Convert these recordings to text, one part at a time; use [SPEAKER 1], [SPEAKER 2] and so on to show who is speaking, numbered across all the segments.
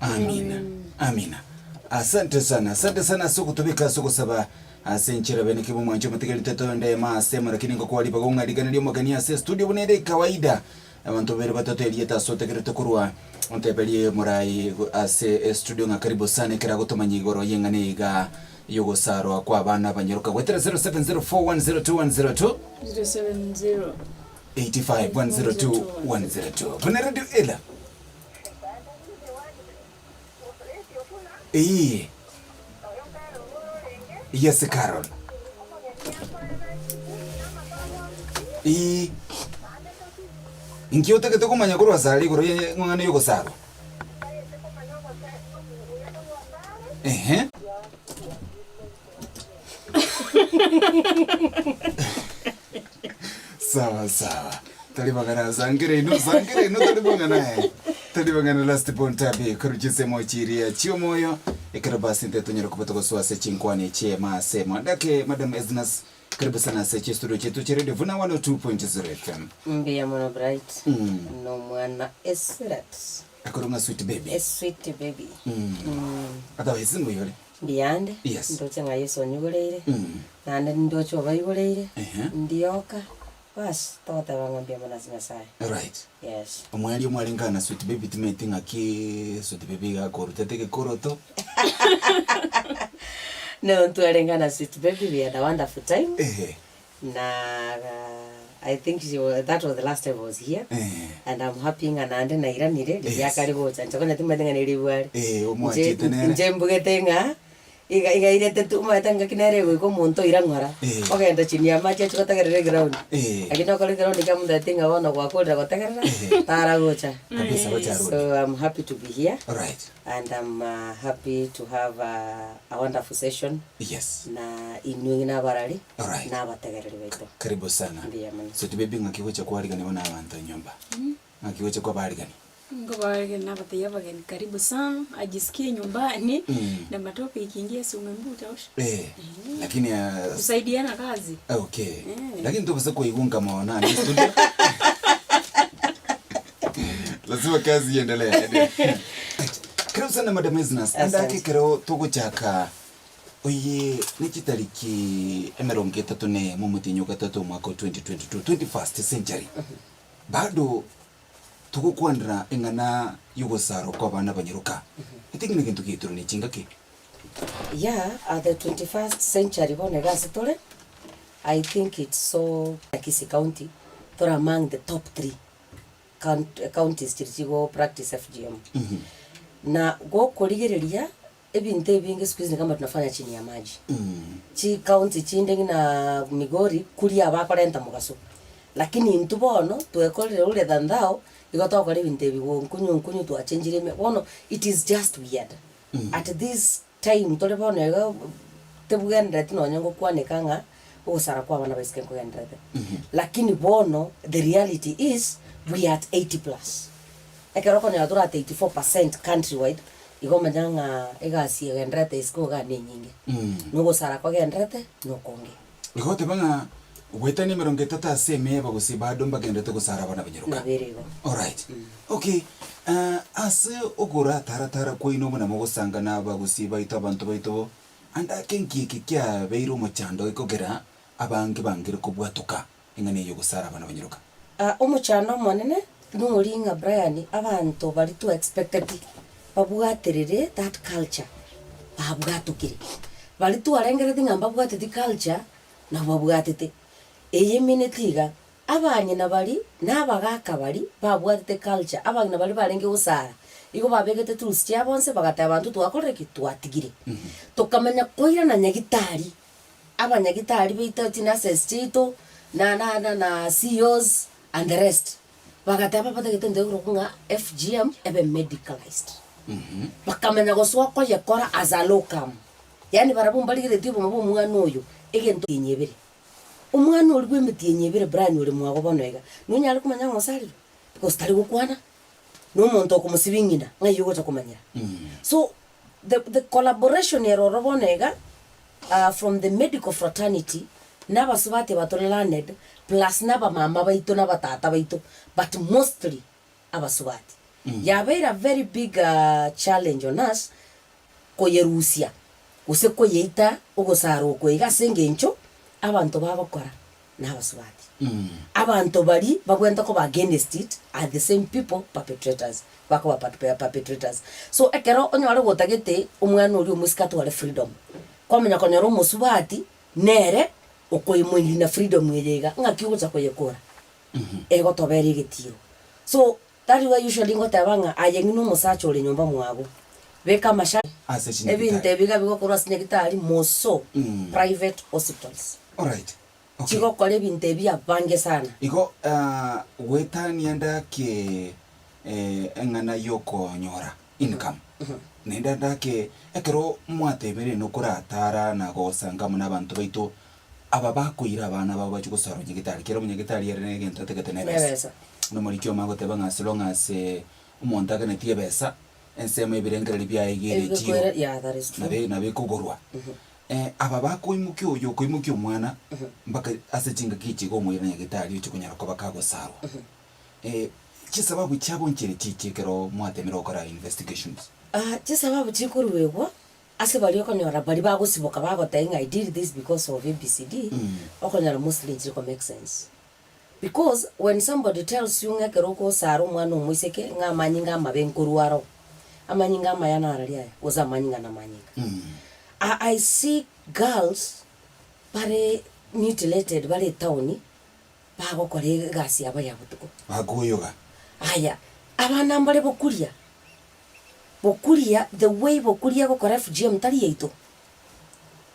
[SPEAKER 1] Amina. Amina. Asante sana. Asante sana ase ogotobeka ase ogosaba ase enchera bene kebe omwancho omotigari totoende ema ase emo lakini ngokwa ribaga ong'ariganerie omogeni ase estudio buna ere ekawaida. Abanto babere batato erieta ase otegerete korwa onteberie morai ase estudio ng'a karibu sana ekero agotomanya igoro y'eng'ana eye iga y'ogosarwa kwa abana abanyaroka goetera 0704102102
[SPEAKER 2] 070
[SPEAKER 1] 85 102 102 buna radio ela Eeh. Yes Carol. Eeh. Inki otagete komanya korwa asare igoro ye eng'ana yogosarwa? Ehe. Sawa sawa. Tari bang'ana sangere ino sangere ino tari bang'ana eh. Tari bang'ana last born tabi korwa chinsemo chiria chiomoyo ekero basi nte tonyare koba togosoa ase chinkwani echi ema ase emo. Ndake Madam Esnas karibu sana ase chistudio chiaito chia Radio Vuna 102.0 FM.
[SPEAKER 3] Mbuya mono Bright,
[SPEAKER 1] Mm.
[SPEAKER 3] nomwana esweetheart,
[SPEAKER 1] Akorwa ng'a sweet baby.
[SPEAKER 3] esweet baby.
[SPEAKER 1] Mm. Otherwise mbuya ore.
[SPEAKER 3] Mbuyande,
[SPEAKER 1] Yes.
[SPEAKER 3] ndoche ng'a Yeso onyigoreire,
[SPEAKER 1] Mm.
[SPEAKER 3] naende nindoche obaigoreire,
[SPEAKER 1] Ehe.
[SPEAKER 3] ndioka, bas togoteba ng'a mbuya mono ase Nyasaye.
[SPEAKER 1] Right.
[SPEAKER 3] Yes.
[SPEAKER 1] Omweri omwarenge na sweet baby timanyeti ng'aki sweet baby iga akorutete egekoroto.
[SPEAKER 3] No ntwarenge na sweet baby we had a wonderful time,
[SPEAKER 1] Ehe.
[SPEAKER 3] na I think she wa that was the last time I was here,
[SPEAKER 1] Ehe.
[SPEAKER 3] and I'm happy ng'a naende nairanire, riria
[SPEAKER 1] Yes.
[SPEAKER 3] akare gocha inche konya timanyeti ng'a nere are.
[SPEAKER 1] Eh,
[SPEAKER 3] Inche
[SPEAKER 1] omwachete nere.
[SPEAKER 3] inche mbugete ng'a, iga iga airete tu omanyete ngaki nere egoika omonto oira ng'ora,
[SPEAKER 1] Eh.
[SPEAKER 3] ogenda chini ya amache achie gotegerera eground.
[SPEAKER 1] Eh.
[SPEAKER 3] Lakini okore eground ekero omonto ng'a bono gwakorire gotegerera,
[SPEAKER 1] Eh.
[SPEAKER 3] tara gocha.
[SPEAKER 1] Kabisa gocha arudi.
[SPEAKER 3] So I'm happy to be here,
[SPEAKER 1] Alright.
[SPEAKER 3] and I'm happy to have a wonderful session
[SPEAKER 1] Yes.
[SPEAKER 3] na inwe ng'ina abarari,
[SPEAKER 1] Alright.
[SPEAKER 3] na abategereri baito.
[SPEAKER 1] Karibu sana.
[SPEAKER 3] Mbuya mono.
[SPEAKER 1] Sweet baby ng'aki gocha kwarigania bono abanto nyomba? Ng'aki gocha kwabarigania?
[SPEAKER 2] Nkobaarigania nabatebia abageni karibu sana, ajisikie nyumbani
[SPEAKER 1] Mm.
[SPEAKER 2] na matopic ingi esume mbuta osho.
[SPEAKER 1] Eh, lakini ah,
[SPEAKER 2] Kusaidiana kazi.
[SPEAKER 1] okay.
[SPEAKER 2] Eh.
[SPEAKER 1] Lakini tobasa koigunga maona ane studio. Lazima kazi iendelee. Karibu sana Madam Esnas.
[SPEAKER 3] Asante.
[SPEAKER 1] Andake kero togochaka oye ne chitariki emerongo etato na eyemo omotienyi o gatato omwaka o 2022, 21st century. Bado togokwanera eng'ana y'ogosarwa kw'abana abanyaroka. Eti ng'a negento giaitoro ne chingaki.
[SPEAKER 3] Yeah, at the 21st century bono iga ase tore, I think it's so Kisii County, tore among the top three count counties chiria chigo practice FGM. Na gokorigereria, ebinto ebinge siku hizi ni kama tunafanya chini ya maji. Chicounty chinde ng'ina Migori, kuria bakorenta mogaso. Lakini intwe bono, twekorire ore than thou, igo togokora ebinto ebi gonkunyu nkunyu twachenchire ime, bono it is just weird. At this time tore bono iga tebwenereti nonye ngokwaneka ng'a ogosara kwa abana baiseke nkogendererete. Lakini bono the reality is we are at 80 plus. Ekero okonyora tore at 84 percent country wide, igo omanya ng'a egasi egendererete isiko igaa na enyinge. Na ogosara kogendererete na okonge.
[SPEAKER 1] Igo goteba ng'a goetania emerongo etato ase emeba gose bado mbagenderete gosara abana abanyaroka.
[SPEAKER 3] Nabo ere igo.
[SPEAKER 1] Alright. Okay, ase okoratara-tara kwaino buna mogosanga na abagusii baito abanto baito, ande ake nki eke kiabeire omochando gekogera abange bangire kobwatoka eng'ana eye y'ogosara abana abanyaroka?
[SPEAKER 3] Omochando omonene noria ng'a Brian abanto baria twa expecteti babwaterere that culture babwatokire. Baria twarengereti ng'a mbabwateti culture nabo babwatete. Eye emineti iga, abang'ina baria na abagaka baria babwatete culture, abang'ina baria barenge gosara, igo babegete tools chiabo nse bagateba intwe twakorire ki? Twatigire. Tokamanya koirana nyagitari, abanyagitari baito chinurses chiaito, na na na na CEOs and the rest. Bagateba batagete intwe korokwa ng'a FGM ebe medicalised. Bakamanya gosoa koyekora as a locum. Yaani barabwo mbarigeretie obogima bwa omwana oyo, egento emetienyi ebere. Omwana oria bwa emetienyi ebere Brian ore mwago bono iga, nonyare komanya ng'a osarirwe? Because tari gokwana, na omonto okomosibia ng'ina, ng'ai ogocha komanyera? So, the the collaboration ere ororo bono iga, from the medical fraternity, na abasubati aba tore learned, plus na abamama baito na abatata baito, but mostly abasubati. Yabeire a very big challenge on us koyerusia gose koyeita ogosara okwo iga ase engencho abanto bagokora na abasubati. Abanto baria babwenerete koba against it are the same people perpetrators, bakoba perpetrators. So ekero onyore gotagete omwana oria omosike atware freedom, kwamanya konyora omosubati nere okoimoirina freedom eye iga, ng'aki ogocha koyekora? Egotobera egetiro. So that is why usually ngoteba ng'a aye ng'ina omosacha ore nyomba mwago, beka amasha
[SPEAKER 1] Ase chinyagitari.
[SPEAKER 3] ebinto ebi iga bigokorwa ase nyagitari more so private hospitals.
[SPEAKER 1] Alright. Okay.
[SPEAKER 3] Chigokora ebinto ebi abange sana.
[SPEAKER 1] Igo goetania ndake eng'ana y'okonyora income, naende ndake ekero mwatebire nokoratara na gosanga amo nabanto baito aba bakoira abana babo bachie gosarwa nyagetari, kera omonyagetari ere negento atagete na ebesa.
[SPEAKER 3] Nebesa.
[SPEAKER 1] Nomoriki omo agoteba ng'a as long as omonto aganetie ebesa, ensemo ebirengererio biaye iga ere echiro,
[SPEAKER 3] Ebigokoira yeah that is true.
[SPEAKER 1] nabe nabo ekogorwa. Aba bakoimokia oyo okoimokia omwana mpaka ase chingaki echi iga omoira nyagetari ochia konyara koba kagosarwa. Chisababu chiabo nchere chichi ekero mwatemire gokora investigations?
[SPEAKER 3] Chisababu chikoruegwa ase baria okonyora baria bagosiboka bagotebia ng'a I did this because of ABCD, okonyora mostly nchiri ko make sense. Because when somebody tells you ng'a ekero okosara omwana omoiseke ng'a amanyinga amabe nkorwa aro, amanyinga amaya narari aya gose amanyinga namanyinga. I I see girls bare mutilated bare etown bagokora egasi yabo ya botuko.
[SPEAKER 1] Bakoyoga.
[SPEAKER 3] Aya, abana mbare bokuria, bokuria the way bokuria egokora FGM tari yaito.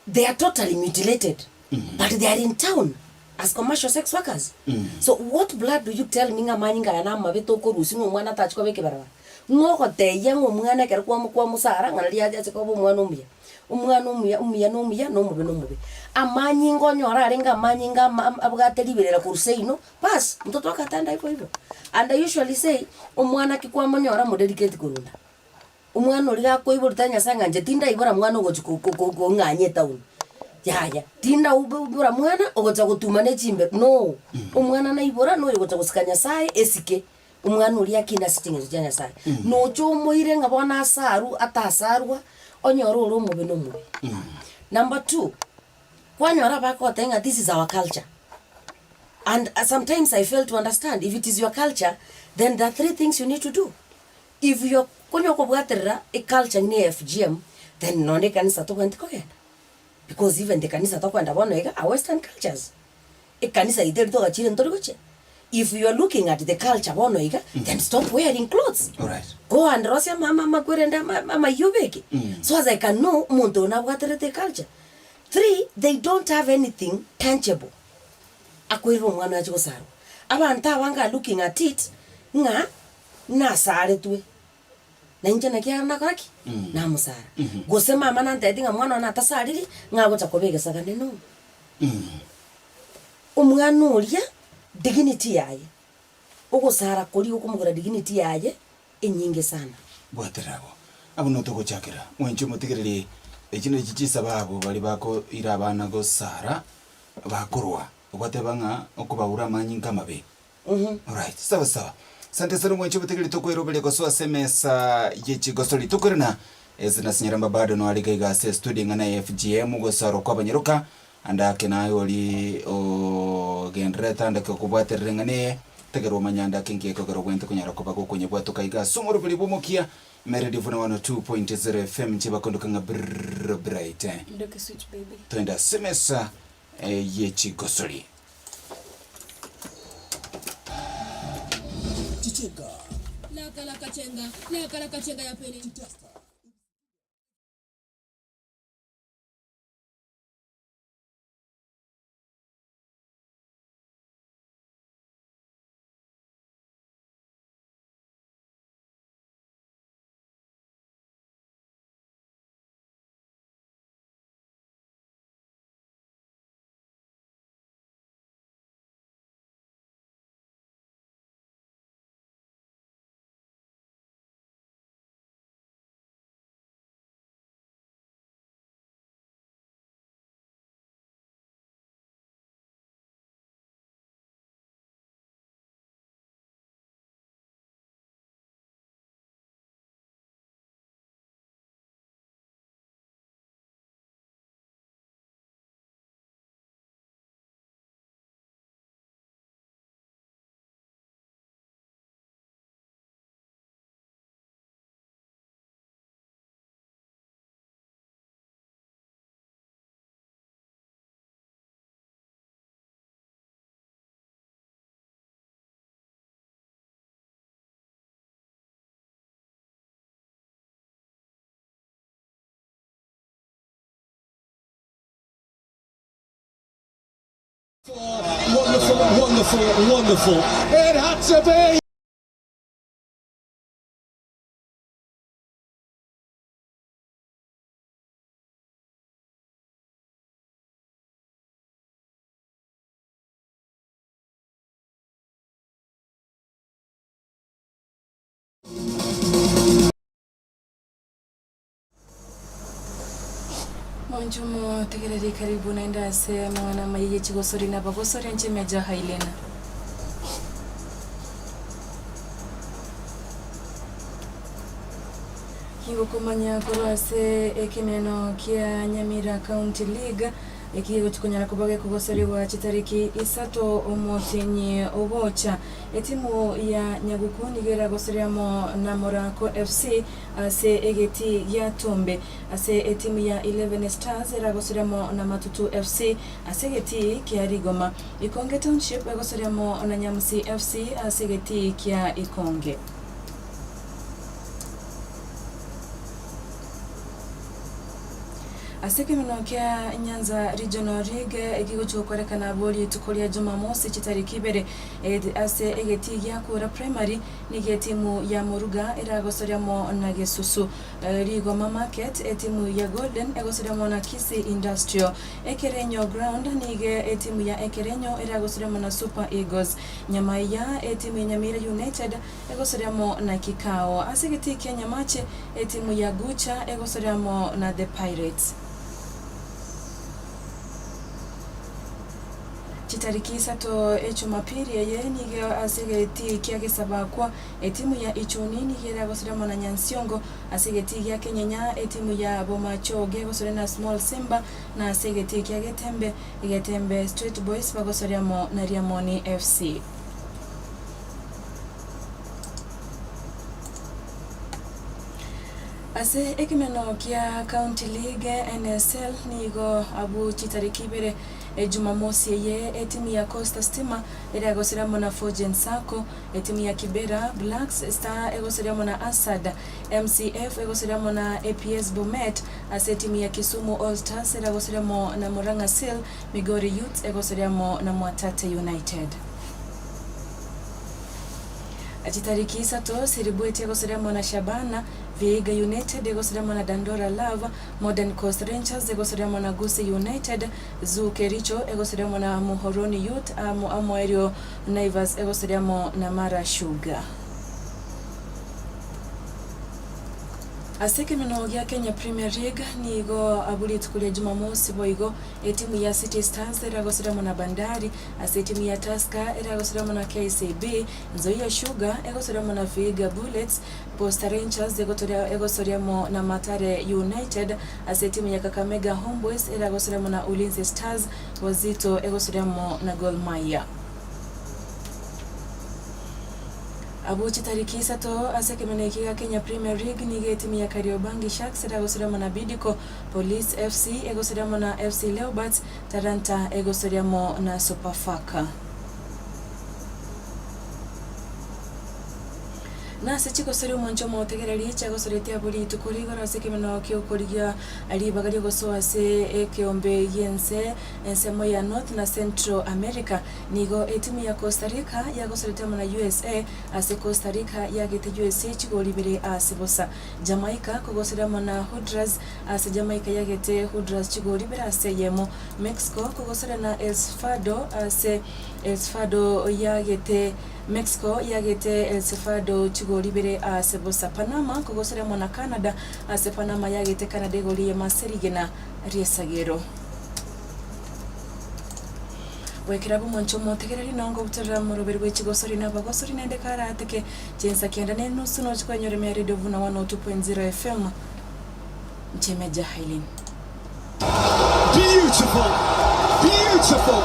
[SPEAKER 3] They are totally mutilated but they are in town as commercial sex workers. So what blood do you tell me ng'a amanyinga aya namabe tokorusia ng'a omwana atachi koba ekebarabara? Ng'o ogotebia ng'a omwana ekero kwamo kwamosara ng'a nari ache koba omwana omuya? Omwana omuya omuya na omuya na omobe na omobe. Amanyinga onyore arenge amanyinga ama ama abwate riberera korwa seino, baas mtoto akatenda ivo ivo. And I usually say, omwana ki kwamonyora modedicate korwa nda. Omwana oria gakoiborwa tari Nyasaye ng'a inche tindaibora mwana ogochi ko- ko- ko- kong'anya etown, yaya, tindaubora mwana ogocha gotuma ne chimbero, no. Omwana naibora noyo ogocha gosika Nyasaye esike, omwana oria akine ase ching'encho chia Nyasaye. Nocha omoire ng'a bono asarwe atasarwa, onyore ore omobe na omobe. Number two, kwanyora abakogotebia ng'a this is our culture, and sometimes I fail to understand, if it is your culture, then there are three things you need to do. If you're konya okobwaterera eculture ng'ina ya FGM, then nonye ekanisa tobwenereti kogenda, because even the kanisa tokoenda bono iga are western cultures. Ekanisa yaito eria twagachire ntori gochia. If you are looking at the culture bono iga, then stop wearing clothes.
[SPEAKER 1] Alright.
[SPEAKER 3] Go and rosia ama ama amakwerende ama amayia obeke, so as I can know omonto oyo nabwaterete eculture. Three, they don't have anything tangible akoirera omwana oye ache gosarwa. Abanto abange are looking at it ng'a nasaretwe, na inche naki ekero nakora ki? Namosara. Gose mama nantebetie ng'a mwana one atasariri, ng'a agocha koba egesagane, no. Omwana oria, dignity yaye, ogosara koria gokomogera dignity yaye enyinge sana.
[SPEAKER 1] Bwatera abwo. Abwo nigo togochakera. Mwanche omotigereri, echi nachi chisababu baria bakoira abana gosara, bakorwa, ogoteba ng'a okobaura amanyinga amabe. Alright, sawa sawa. Asante sana omwanchi obotegereri tokoiroberia gosoa ase emesa ye chigosori tokoirana ase na Sinyaramba bado no ariga iga ase estudio eng'ana ya FGM gosarwa kwa abanyaroka ande ake naye ori ogendererete ande ake okobwaterera eng'ana eye tegerwa omanye ande ake nki ekogera obwente konyara koba gokonyebwatoka iga ase omoroberi bw'omokia Meredi Vuna 102.0 FM nche bakondoka ng'a brrrr bright
[SPEAKER 2] Ndoke switch baby.
[SPEAKER 1] Toende ase emesa ye chigosori.
[SPEAKER 4] Chichenga.
[SPEAKER 5] Laka laka chenga, laka laka chenga ya pele.
[SPEAKER 4] Chitesta. Wonderful, wonderful, wonderful. It had to be!
[SPEAKER 2] Mwanche omotegereri karibu naende ase amang'ana amaya ye chigosori na abagosori inche Meja Hailena. Kingokomanya korwa ase ekemeneno kia Nyamira County League Eki gegochia konyara koba gekogosorigwa chitariki isato omotienyi ogocha. Etimu ya Nyaguku nigo eragosoria amo na Morako FC ase egetii gia Tombe. Ase etimu ya Eleven Stars eragosoria amo na Matutu FC ase egetii kia Rigoma. Ikonge Township egosoria amo na Nyamusi FC ase egetii kia Ikonge. Ase ekeminwa kia Nyanza Regional League egegochia gokorekana abwo rituko ria Jumamosi chitariki ibere ase egetii gia Kura Primary nigo etimu ya Moruga eragosoria amo na Gesusu. Rigoma Market etimu ya Golden egosoria amo na Kisii Industrial. Ekerenyo Ground nigo etimu ya Ekerenyo eragosoria amo na Super Eagles. Nyamaiya etimu ya Nyamira United Egosoria amo na Kikao. Ase egetii kia Nyamache, etimu ya Gucha egosoria amo na The Pirates. Chitariki isato Echumapiri eye nigo ase egetii kia Gesabakwa, etimu ya Ichuni nigo eragosoria amo na Nyansiongo. Ase egetii gia Kenyenya, etimu ya Bomachoge egosoria na Small Simba, na ase egetii kia Getembe, Getembe Street Boys bagosoria amo na Riamoni FC. Ase ekemeno kia County League, NSL, nigo abwo chitariki ibere Ejumamosi eye etimu ya Costa Stima eragosere amo na Forgen Sacco, etimu ya Kibera Blacks Star egosere amo na Asad, MCF egosere amo na APS Bomet, ase etimu ya Kisumu All Stars eragosere amo na Murang'a Seal, Migori Youths egosere amo na Mwatate United. Chitariki isato, Siribueti egosira amo na Shabana, Vihiga United egosira amo na Dandora Love, Modern Coast Rangers egosira amo na Gusii United, Zoo Kericho egosira amo na Muhoroni Youth amo amoerio Naivas egosira amo na Mara Sugar. Ase ekemeno gia Kenya Premier League nigo abwo rituko ria Jumamosi boigo etimu ya City Stars eragosire amo na Bandari Ase etimu ya Tusker eragosire amo na KCB, Nzoia Sugar egosore amo na Vihiga Bullets, Posta Rangers egosoria amo na Mathare United, ase etimu ya Kakamega Homeboyz eragosore amo na Ulinzi Stars, Wazito egosoria amo na Gor Mahia. Abwo chitariki isato ase ekemeno eke gia Kenya Premier League nigo etimu ya Kariobangi Sharks eragosore amo na Bidco, Police FC egosore amo na FC Leopards, Talanta egosoria amo na Sopafaka. Nase chigosoria omwancho omotegereri chiagosoretie abwo rituko rigoro ase ekemenwa ki'okorigia ribaga ri'ogosoa ase ekeombe gi'ense ensemo ya North na Central America. Nigo etimu ya Costa Rica yagosorete amo na usa ase Costa Rica yagete usa chigori ibere ase bosa. Jamaica kogosoria amo na Honduras Ase Jamaica yagete Honduras chigori ibere ase eyemo, Mexico kogosera na El Sfado ase El Sfado yagete Mexico yagete El Sfado chigori ibere ase bosa, Panama kogosera amo na Canada ase Panama yagete Canada egori eyemo ase rigena ri'esagero. Goikera abwo mwanche omotegereri nongo obutorere omoroberi bwe chigosori na abagosori naende karateke chinsa kianda na enusu noche kwenyora ime ya Radio Vuna 102.0 FM. Inche Major Hailin.
[SPEAKER 4] Beautiful! Beautiful!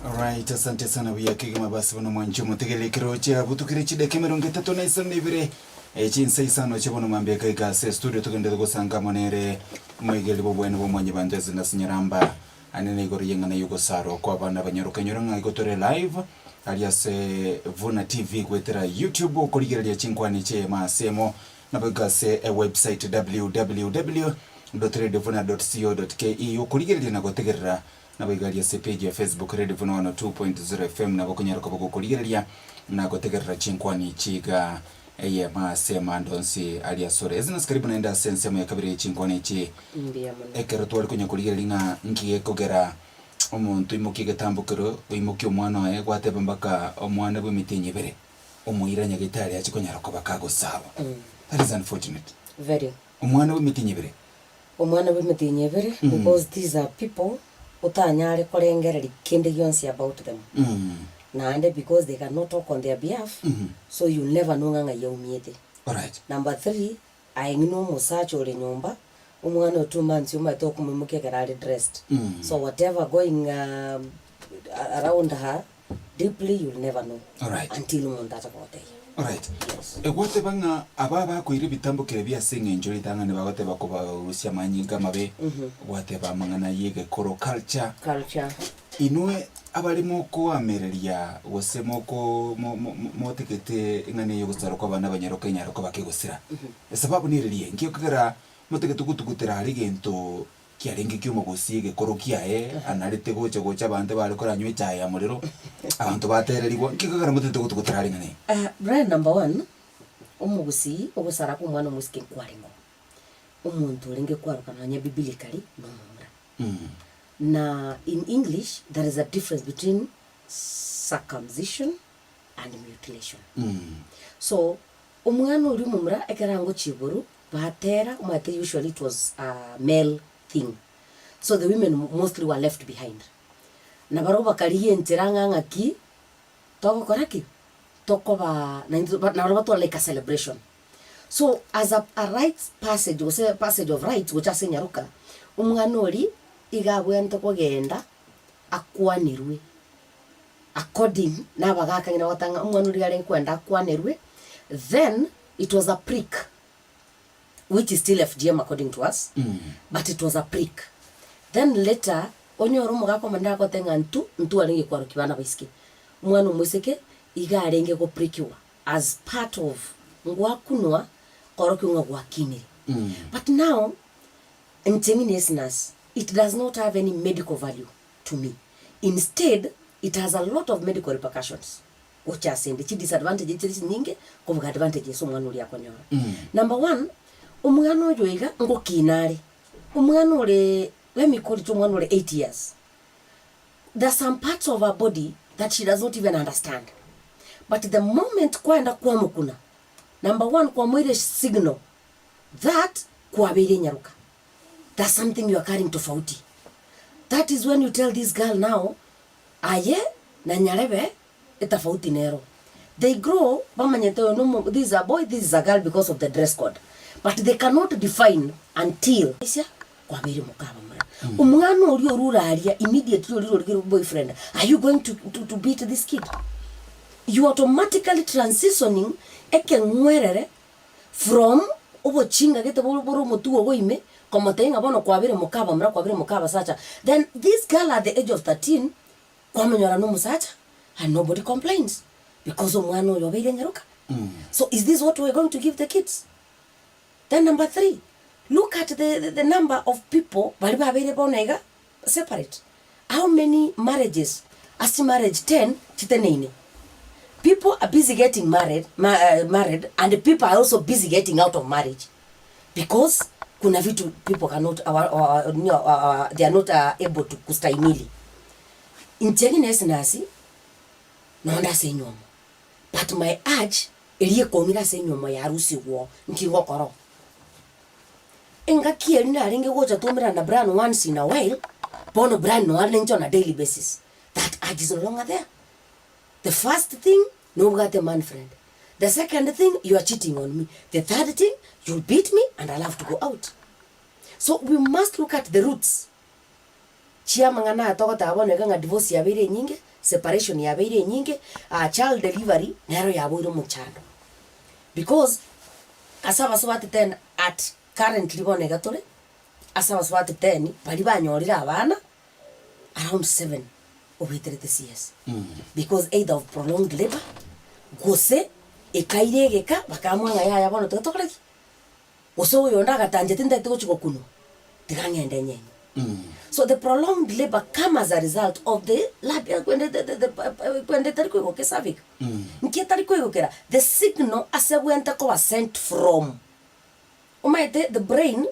[SPEAKER 1] Alright, asante sana buya kegima basi bono mwanche omotegerere ekero chiabutukire chidakika emerongo etato na isano na ibere eh, chinsa isano chia bono mambia iga iga ase estudio togenderete gosanga amo nere omoigereri bw'obweni bwa mwanyabanto Ezenas Nyaramba ane na igoro y'eng'ana y'ogosarwa kwa abana abanyaroka inyora ng'a igo tore live aria ase Vuna TV goetera YouTube okorigereria chinkwana chi'eyemo ase emo Naboigo ase ewebsite www dot radiovuna dot co dot ke okorigereria na gotegerera. Naboigo aria ase epage ya Facebook Radio Vuna 102.0 FM nabo okonyara koba gokorigereria na gotegerera chinkwani echi iga eyemo ase amande onsi aria asore. Ezinasi karibu naende ase ensemo ya kabere ye chinkwani echi.
[SPEAKER 3] Mbuya mono.
[SPEAKER 1] Ekero tware konya korigereria ng'a nki gekogera omonto oimokie egetambokero oimokie omwana oye gwateba mpaka omwana bw'emetienyi ebere. Omoira nyagetari ache konyara koba kagosarwa. That is unfortunate.
[SPEAKER 3] Very.
[SPEAKER 1] Omwana bw'emetienyi ebere.
[SPEAKER 3] Omwana bw'emetienyi ebere because these are people otanyare korengereria kende gionsi about them. Naende because they cannot talk on their behalf, so you never know ng'a ng'ai aumiete.
[SPEAKER 1] Alright.
[SPEAKER 3] Number three, aye ng'ina omosacha ore nyomba, omwana o 2 months omanyete okomoimokia ekero are dressed. So whatever going around her deeply you'll never know
[SPEAKER 1] Alright.
[SPEAKER 3] until omonto acha kogotebia.
[SPEAKER 1] Alright.
[SPEAKER 3] Yes.
[SPEAKER 1] Egwateba ng'a aba abakoira ebitambo kere bia ase eng'encho ritang'ani bagoteba kobarusia amanyinga amabe, gwateba amang'ana y'egekoro culture.
[SPEAKER 3] Culture.
[SPEAKER 1] Inwe abare mokoamereria gose moko mo- mo- mo- motegete eng'ana eye y'ogosara kw'abana abanyaroka enyare koba kegosira, esababu nereria enki ekogera motagete gotugutera are egento kiarenge ki'omogosi egekoro kiaye anarete gocha gocha abanto bare koranywa echae ya morero, abanto batererigwa, nki gekogera motagete gotugutera are eng'ana eye?
[SPEAKER 3] Brian number one, omogusii ogosara kwa omwana omosike nkwarengeo, omonto orenge kwaroka nonye biblically nomomura. Na in English there is a difference between circumcision and mutilation. So omwana oria omomura ekero angochia igoro batera omanyete usually it was a male thing so the women mostly were left behind. Na barabwo bakarigia enchera ng'a ng'aki togokora ki? Tokoba naintwe nabarabwo batware like a celebration. So as a a rights passage gose passage of rights gocha ase enyaroka, omwana oria iga abwenerete kogenda akwanerwe according na abagaka ng'ina bagoteba ng'a omwana oria iga arenge kogenda akwanerwe, then it was a prick which is still FGM according to us, but it was a prick. Then later, onyore omogaka omonene agoteba ng'a intwe ntwarenge kwarokia bana abaiseke, omwana omoiseke iga arenge goprikiwa. as part of ngwakunwa korokio ng'a gwakinire but now inche ng'ina esinasi it does not have any medical value to me instead it has a lot of medical repercussions gocha asende chi disadvantages chire chinyinge kobuga advantages ase omwana oria akonyora. Number one, omwana oyo iga ngokina are, omwana ore let me call it omwana ore 8 years There are some parts of her body that she does not even understand but the moment kwaenda kwamokuna, number one kwamoire signal that kwabeire enyaroka, there's something you are carrying tofauti. That is when you tell this girl now aye na nyarebe etafauti nero. They grow bamanyete oyo nomo this is a boy this is a girl because of the dress code but they cannot define until isia kwabeire mokabamura. Omwana oria orure aria immediately orire origere boyfriend are you going to, to, to beat this kid? You automatically transitioning ekeng'werere from obochinga gete bore bore omotugo ogo ime komotebia ng'a bono kwabeire mokabamura kwabeire mokabasacha then this girl at the age of 13 Kwamonyora nomosacha and nobody complains because omwana oyo obeire nyaroka. So is this what we're going to give the kids? Then number three, look at the, the, the number of people bari babeire bono iga separate. How many marriages ase chimarriage 10 chiteneine? People are busy getting married, ma, uh, married and people are also busy getting out of marriage because kuna vitu people cannot uh, uh, uh, they are not uh, able to kustahimili. Inche ng'ina esinasi, nonde ase enywomo, but my urge eria ekong'ira ase enywomo yarusigwa oo, nki ngokora oo? Engaki eria narenge gocha twaumerana na Brian once in a while, bono Brian noare nainche on a daily basis, that urge is no longer there. The first thing, nobwate man friend, the second thing, you are cheating on me, the third thing, you'll beat me and I'll have to go out. So we must look at the roots. Chi'amang'ana aya togoteba bono iga ng'a divorce yabeire enyinge, Separation yabeire enyinge, child delivery nero yaboire omochando. Because ase abasubati ten at currently bono iga tore, ase abasubati ten baria banyorire abana, around seven obeterete CS. Because either of prolonged labour, gose ekaira egeka bakaamua ng'a yaya bono tiga tokore ki? Gose oyonde agatancheti ntagete gochia gokunwa, tiga ng'ende nyenye. So the prolonged labour come as a result of the lab kwende the the the kwende etari koigoka ecervix. Nki etari koigokera? The signal ase ebwente koba sent from. Omanyete the brain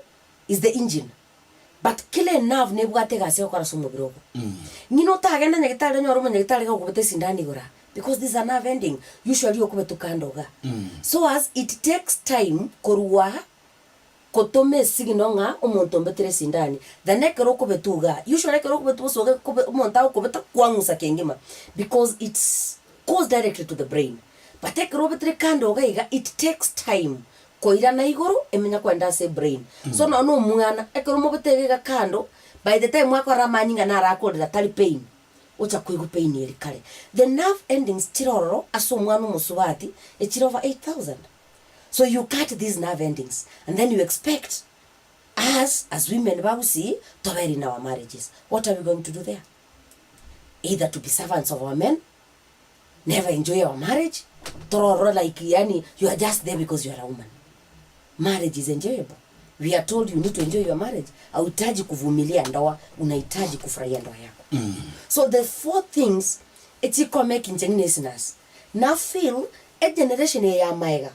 [SPEAKER 3] is the engine but kera enerve nebwate egasi egokora ase omobere ogo. Ng'ina otagende nyagetari onyore omonyagitari gakobeta esindano igoro aa because this is a nerve ending usually okobetwa kando igaa. So as it takes time korwa gotoma esignal ng'a omonto ombetire esindani than ekero okobetwa igaa. Usually ekero okobetwa bosa iga kobe omonto agokobeta kwang'usa kengima because it's goes directly to the brain. But ekero obetire kando iga iga it takes time koirana igoro emenya kogenda ase ebrain. So nonya na omwana, ekero omobete iga iga kando, by the time akorora amanyinga naro akorera tari pain, ocha koigwa pain eria kare. The nerve endings chire ororo ase omwana omosubati, echire over 8000. So you cut these nerve endings and then you expect us as women ba gusii tobere in our marriages. What are we going to do there? Either to be servants of our men, never enjoy our marriage, tororore like yaani you are just there because you are a woman. Marriage is enjoyable. We are told you need to enjoy your marriage. Hauhitaji kuvumilia ndoa, unahitaji kufurahia ndoa yako. So the four things echikomeka inche ng'ina esinasi. Na feel egeneration eye ya maega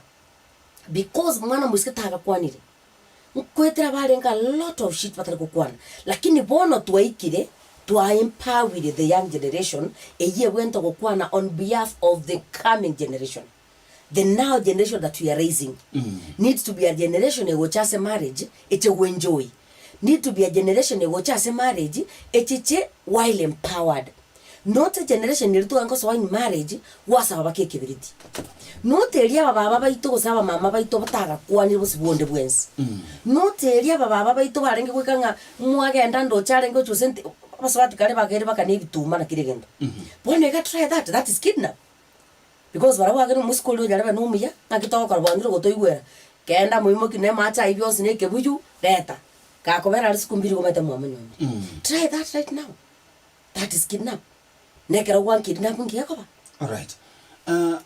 [SPEAKER 3] because mwana moiseke tagakwanire, nkoetera barenge a lot of shit batari gokwana, lakini bono twaikire twa empowire the young generation eyio ebwenerete gokwana on behalf of the coming generation. The now generation that we are raising needs to be a generation egocha ase marriage eche goenjoy, need to be a generation egocha ase marriage echeche while empowered. Not a generation eria togenda gosoa in marriage gwasaba baka ekebiriti. Not eria abababa baito gose abamama baito batagakwanire bosio bonde bwensi. Not eria abababa baito barenge goika ng'a mwagenda ndoche arenge gochia gose nti abasubati kare bakaire baka na ebituma na kera egento. Bono iga try that, that is kidnap. Because barabwo bagende omosike oria onyare na omuya, ng'aki togokora bwangire gotoigwera, genda moimoki na amache ayio bionsi na ekebuyu, reta. Gakobera aria siku mbiri omanyete mwamonyomire. Try that right now. That is kidnap. Na ekero gwa kidnap nki gekoba?
[SPEAKER 1] Alright. Ah,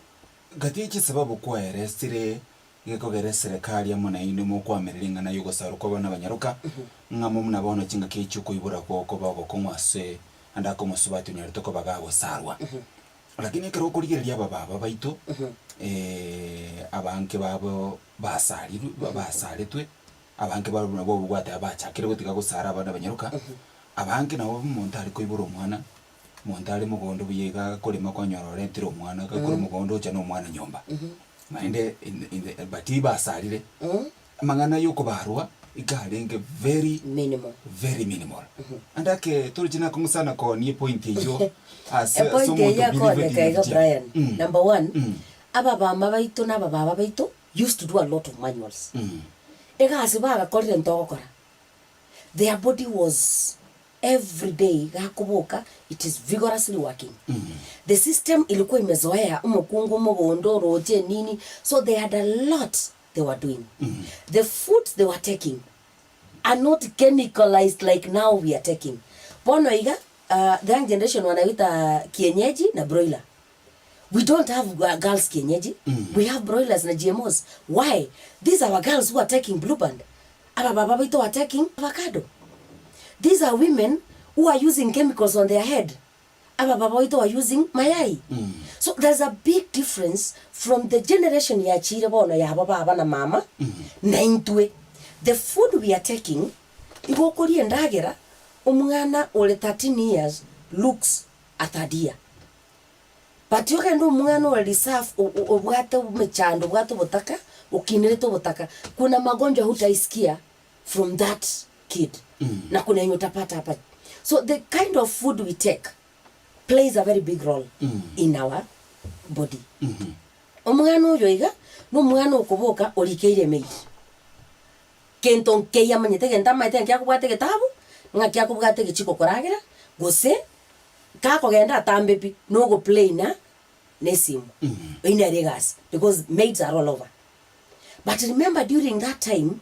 [SPEAKER 1] gati ye chisababu kwaeresire gekogera eserekari amo nainwe mokwamerera eng'ana y'ogosarwa kw'abana abanyaroka, ng'a amo buna bono chingaki echio okoibora gokoba ogokong'u ase ande ake omosubati onyarete koba gagosarwa. Lakini ekero okorigereria abababa baito, abange babo basarirwe basaretwe, abange barabwo nabwo obwate abachakire gotiga gosara abana abanyaroka, abange nabo omonto are koibora omwana, omonto are mogondo buya iga akorema kwanyora orentire omwana, gakure mogondo ocha na omwana nyomba. Naende in in the but basarire, amang'ana ya okobarwa iga arenge very
[SPEAKER 3] Minimal.
[SPEAKER 1] very minimal. Ande ake toroche nakong'u sana koonia epoint eyio ase ase
[SPEAKER 3] Epoint
[SPEAKER 1] omonto
[SPEAKER 3] eyio
[SPEAKER 1] obelievete
[SPEAKER 3] akooneka
[SPEAKER 1] in
[SPEAKER 3] iga
[SPEAKER 1] it.
[SPEAKER 3] Brian,
[SPEAKER 1] Mm.
[SPEAKER 3] number one,
[SPEAKER 1] Mm.
[SPEAKER 3] ababama baito na abababa baito used to do a lot of manuals. Egasi bagakorire ntogokora, their body was everyday gakoboka it is vigorously working. The system ilikuwa imezoea omokungu omogondo oroche enini so they had a lot they were doing. The foods they were taking are not chemicalized like now we are taking. Bono iga the young generation wanaita kienyeji na broiler. We don't have girls kienyeji, we have broilers na GMOs. Why? These are our girls who are taking blue band. Aba baba baito are taking avocado. These are women who are using chemicals on their head. Aba baba baito are using mayai. So there's a big difference from the generation yachire bono yabo baba na mama na intwe. The food we are taking, igo okoria endagera, omwana ore 13 years looks a third year. But ogende omwana ore reserve obwate emechando obwate obotaka, okinerete obotaka, kuna magonjwa hutaisikia from that kid na kuna yenye utapata hapa. So the kind of food we take plays a very big role in our body. Omwana oyo iga, na omwana okoboka orikeire emaid. Kento nkeiyo amanyete egento amaete ng'aki akobwata egetabu, ng'aki akobwata egechiko koragera, gose. Kakogenda atambe pi, nogoplay na nesimu. Eyio nere egasi because maids are all over. But remember during that time,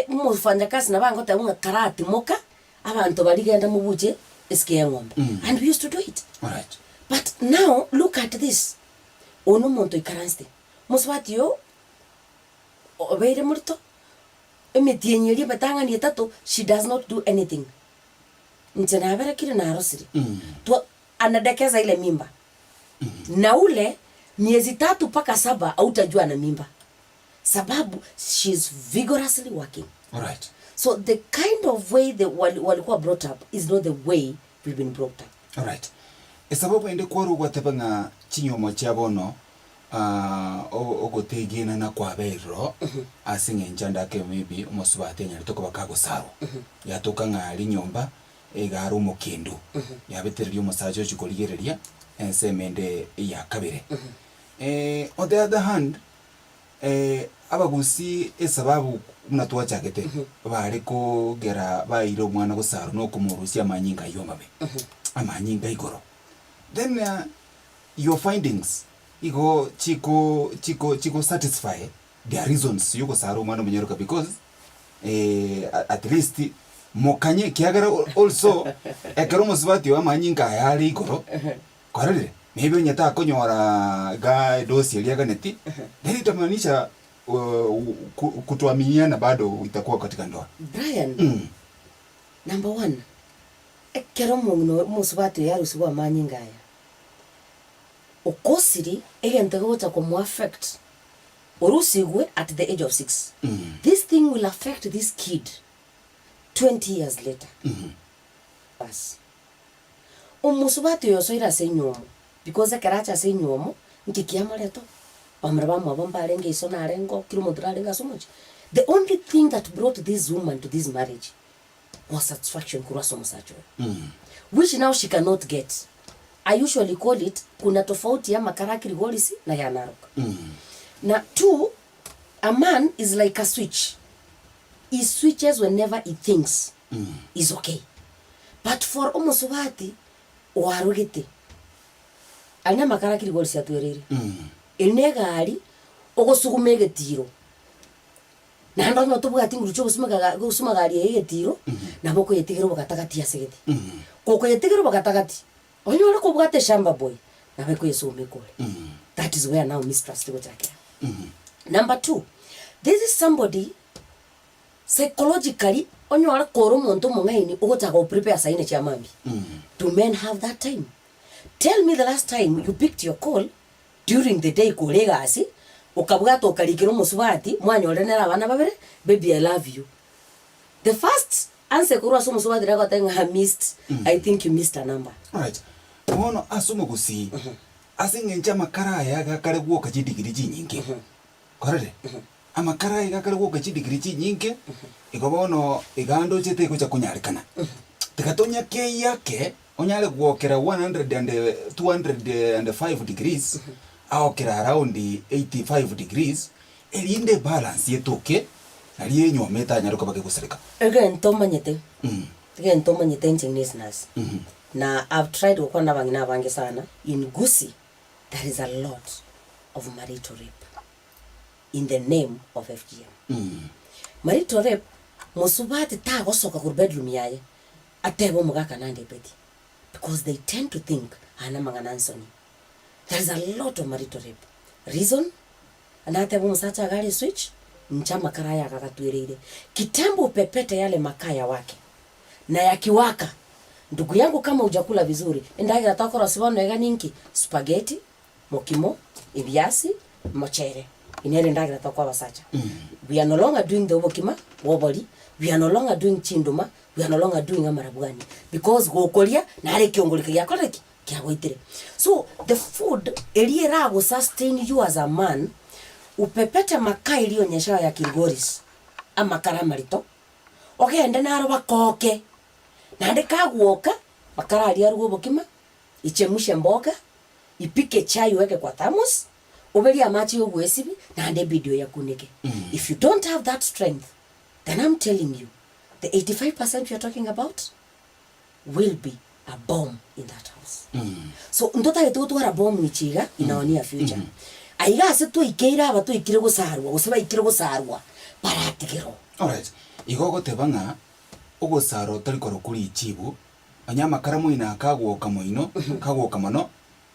[SPEAKER 3] omofanyakazi nabo agoteba ng'a karatimoka, abanto baria genda mobuche esike y'eng'ombe. And we used to do it.
[SPEAKER 1] Alright.
[SPEAKER 3] But now look at this, oyo nomonto oikaransete, mosubati oyo obeire morito, emetienyi eria emetang'ani etato, she does not do anything. Inche naberekire narosire, twa anadekeza ile mimba, na ule miezi tatu mpaka saba hautajua ana mimba, sababu she is vigorously working.
[SPEAKER 1] Alright.
[SPEAKER 3] So the kind of way the wali, walikuwa brought up is not the way we've been brought up.
[SPEAKER 1] Alright. Esababu ende kwarwa gwateba ng'a chinyomo chia bono ah, o- ogotegenana kwaberero ase eng'encho ande ake maybe omosubati anyarete koba kagosarwa. Yatoka ng'a aria nyomba iga are omokendu. Yabetereria omosacha ochia korigereria ensemo ende ya kabere. On the other hand, abagusii esababu buna twachagete, bare kogera baire omwana gosarwa na okomorusia amanyinga aywo amabe, amanyinga igoro. Then your findings igo chiko chiko chiko satisfy their reasons yogosara omwana omonyaroka because at least mokanye ekiagera also ekero omosubati oyo amanyinga aya are igoro, kwarorire, maybe onye takonyora igaa edosi eria aganeti, then itamaanisha kutoaminiana bado itakuwa katika ndoa.
[SPEAKER 3] Brian, number one, ekero omong'ina oyo omosubati oyo arusigwe amanyinga aya, okosiri egento kegocha komo affect Orusigwe at the age of 6 this thing will affect this kid 20 years later bas omosubati oyo osoire ase enywomo because ekero acha ase enywomo nki kiamoreto bamura bamwabo mbarenge iso narenge oo kera omonto narenge ase omochie the only thing that brought this woman to this marriage was satisfaction korwa ase omosacha oyo which now she cannot get I usually call it kuna tofauti ya amakara a Kilgoris na ya Narok. Na two, a man is like a switch, he switches whenever he thinks is okay. But for omosubati oarogete, aria na amakara a Kilgoris atwereire, eri na egari ogosuguma egetiro, Naende onye tobwati nguru chi'ogosumeka ga gosuma gari eye egetiro, nabo okoyetigera obogatagati ase gete. Gokoyetigera obogatagati, onyore kobwate eshamba boy, nabo ekoyesoma ekore. That is where now mistrust egochakera. Number two, this is somebody psychologically onyore kore omonto omong'aini ogochaka go prepare saini chia mambia. Do men have that time? Tell me the last time you picked your call During the day kore egasi, okabwata okarikera omosubati, mwanyorire nere abana babere, baby I love you. The first answer ekorwa ase omosubati nere agoteba ng'a I missed, I think you missed a number.
[SPEAKER 1] Alright, bono ase omogusii, ase eng'encho amakara aya iga akare gwoka chidigiri chinyinge, korire? Amakara aya iga akare gwoka chidigiri chinyinge, igo bono iga ndoche tegocha konyarekana. Tiga tonyakei ake. Onyare gwokera 205 degrees aokera around 85 degrees, erinde ebalance etoke, nario enyuoma etanyare koba kegosareka.
[SPEAKER 3] Egento omanyete, egento omanyete inche ng'a esinasi, na I've tried gokwana na abang'ina abange sana, in Gusii there is a lot of marital rape in the name of FGM. Marital rape, mosubati tagosoka korwa bedroom yaye Atebe omogaka nande ebeti because they tend to think aya namang'ana ansoni. There is a lot of marital rape. Reason, natebe omosacha iga are eswitch, inche amakara aya iga agatwereire. Kitambo upepete yale makaa yawake na yakiwaka, ndugu yangu kama hujakula vizuri, endagera tokorosia bono iga ninki? Spaghetti, Mokimo, ebiasi, mochere, eye nere endagera tokoa abasacha. We are no longer doing the obokima bwa obori, we are no longer doing chinduma, we are no longer doing amarabwani because gokoria nare ekiongori keria giakorire ki? Kiagoitire. So the food eria erago sustain you as a man, upepete makaa eria onyeshayo ya Kilgoris, amakara amarito, ogende naro bakoke, naende kagwoka, makara aria aruge obokima, Ichemushe emboga, ipike chai oeke kwa thermos, oberie amache y'ogwesibi naende ebidi oyakuneke. If you don't have that strength, then I'm telling you, the 85 percent we are talking about will be a bomb in that house. So ntotagete gotwara bomb echi iga in our near future. Aiga ase twaikeire aba twaikire gosarwa gose baikire gosarwa, baratigerwa.
[SPEAKER 1] Alright, igo ogoteba ng'a ogosara otari korokwa richibu, onye amakara moino aka agwoka moino, kagwoka mono,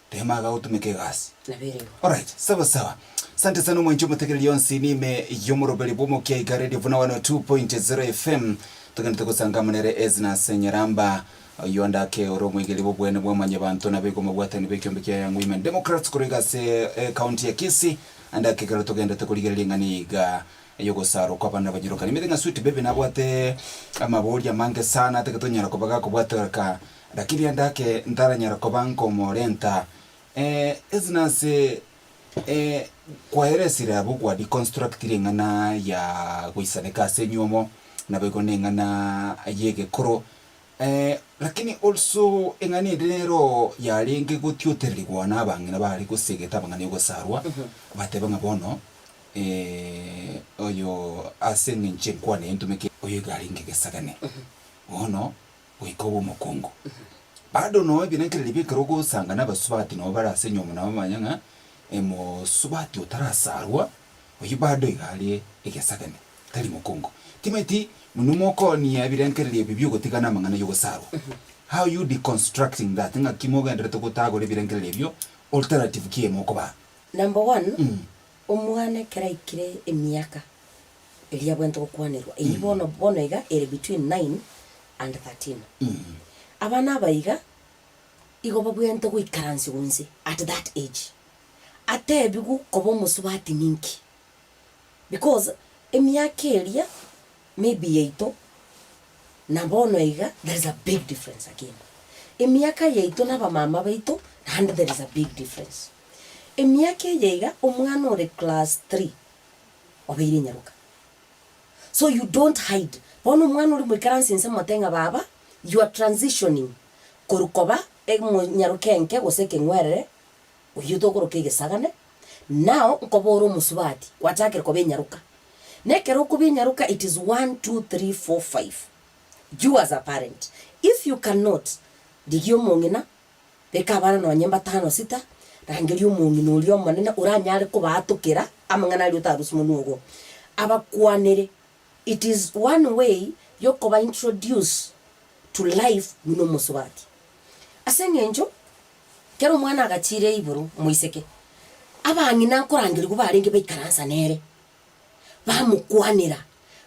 [SPEAKER 1] tema agagotumeka egasi.
[SPEAKER 3] Nabo ere igo.
[SPEAKER 1] Alright, sawa sawa. Asante sana omwanchi omotegereri onsi nime y'omoroberi bw'omokia iga Radio Buna 102.0 FM. Togenderete gosanga amo nere Ezna Senyaramba, oyio ande ake ore omoigeri bw'obwene bwa mwanyabanto na baigo omobwatani bw'ekiombe kia Young Women Democrats korwa iga ase ecounty ya Kisii. Ande ake ekero togenderete korigereria eng'ana iga ey'ogosarwa kw'abana abanyiroka. Nimanyete ng'a Sweet Baby nabwate amaboria amange sana atagete onyara koba gakobwateka, lakini ande ake ntaranyara koba nkomorenta. Ezna ase Kwaeresire abwo gwa deconstructire eng'ana ya goisaneka ase enywomo, naboigo na eng'ana y'egekoro. Lakini also eng'ana ende nero yarenge gotiotererigwa na abang'ina bare gosegeta amang'ana y'ogosarwa, bateba ng'a bono oyo ase eng'encho enkwana eye ntomeke, oyo iga arenge egesagane, bono goika obe omokungu. Bado noo ebirengererio bi'ekero ogosanga nabasubati noo bare ase enyomba nabo bamanye ng'a omosubati otarasarwa oyio bado iga are egesagane, tari mokungu. Timanyeti inwe mokoonia ebirengererio ebi bi'ogotigana amang'ana y'ogosarwa. How you deconstructing that? Ng'aki mogendererete gotagora ebirengererio ebio, alternative ki emokobaa?
[SPEAKER 3] Number one, omwana ekero aikire emiaka eria abwenerete gokwanerwa, eyio bono bono iga ere between nine and 13. Abana aba iga, igo babwenerete goikaransigwa inse at that age, atebigwe koba omosubati ninki, because emiaka eria maybe yaito na bono iga there is a big difference again. Emiaka yaito na abamama baito naende there is a big difference. Emiaka eye iga, omwana ore class three obeire enyaroka. So you don't hide. Bono omwana oria moikaranse inse mote ng'a baba, you are transitioning korwa koba omonyaroke enke gose ekeng'werere, oyio tokoroka egesagane, now nkoba ore omosubati, gwachakire koba enyaroka. Na ekero okoba enyaroka it is one, two, three, four, five. You as a parent, if you cannot, rigia omong'ina, Beka abana nonye mbatano sita, rangeria omong'ina oria omonene oranyare kobaatokera amang'ana aria otarusie monwa ogo. Abakwanere. It is one way yokoba introduce to life buna omosubati. Ase eng'encho, kera omwana agachire iboro omoiseke, abang'ina nkorangerigwa barenge baikaransa nere. Bamokwanera,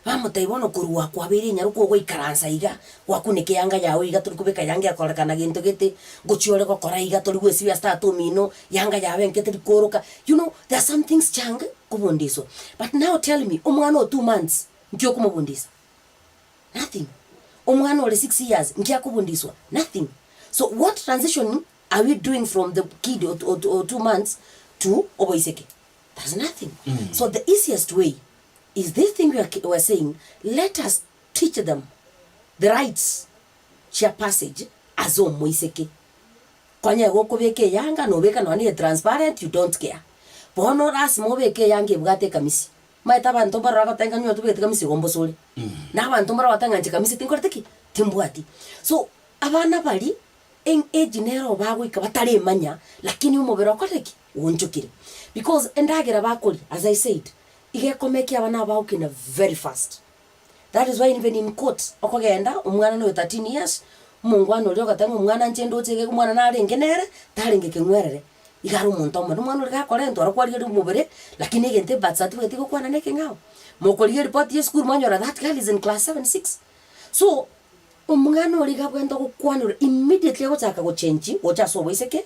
[SPEAKER 3] bamotebia, Bono korwa kwabeire enyaroka ogoikaransa iga, gwakuneka eanga yao iga, tori kobeka yanga ekorekana gento gete, ngochia ore gokora iga, tori gwesibia ase tata omino, yanga yao enke teri kooroka, you know there are some things chiange kobundiswa. But now tell me, omwana o two months, nki okomobundisa? Nothing. Omwana ore six years, nki akobundiswa? Nothing. So what transition are we doing from the kid o o 2 months to oboiseke? There's nothing. So the easiest way is this thing we are, we are saying, let us teach them the rights chia passage as omoiseke. Konya gokobeka eyanga nobeka nonya ne transparent you don't care. Bono lasima obeke eyanga ebwate ekamisi. Omanyete abanto mbarora bagoteba ng'a nywe tobegete kamisi igo mbosore. Na abanto mbarora bagoteba ng'a inche kamisi tinkoreti ki? Timbwati. So abana baria Eng age nero bagoika bataremanya lakini omobere okorire ki? Oonchokire. Because endagera bakoria as I said, iga ekomekia abana aba bagokina very fast. That is why even in court, okogenda omwana noyo 13 years, omongwana oria ogoteba ng'a omwana inche ndoche iga omwana narenge nere, tarenge keng'werere, iga are omonto omonene. Omwana oria gakorentwa aro kwarigeria omobere, lakini egento ebirth certificate egokwana na ekeng'ao. Mokorigia eripoti ya esukuru mwanyora that girl is in class seven, six. So, Omwana oria iga abwenerete gokwanerwa immediately agochaka gochenchi gocha ase oboiseke,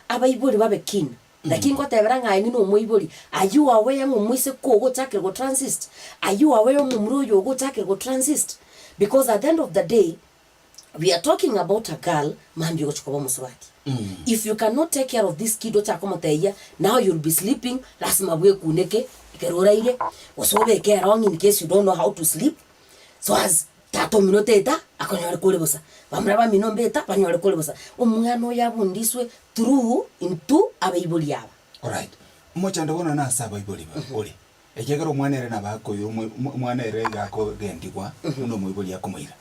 [SPEAKER 3] abaibori babe keen. Naki ngotebera ng'a aye ng'ina omoibori, are you aware ng'a omoiseke ogo ochakire go transist? Are you aware omomura oyo ogo ochakire go transist? Because at the end of the day, we are talking about a girl mambia ogochia koba omosubati. If you cannot take care of this kid ochake komotebia, now you'll be sleeping, lasima bwekuneke ekero oraire, gose obeke erong'i in case you don't know how to sleep, So as tata omino teta akonyore kore bosa, bamura bamino mbeta banyore kore bosa, omwana oyo abundiswe through intwe abaibori aba.
[SPEAKER 1] Alright, omochando bono nase abaibori ba ore. Ekiagera omwana ere nabo akoira omo omwana ere iga akogendigwa buna omoibori akomoira.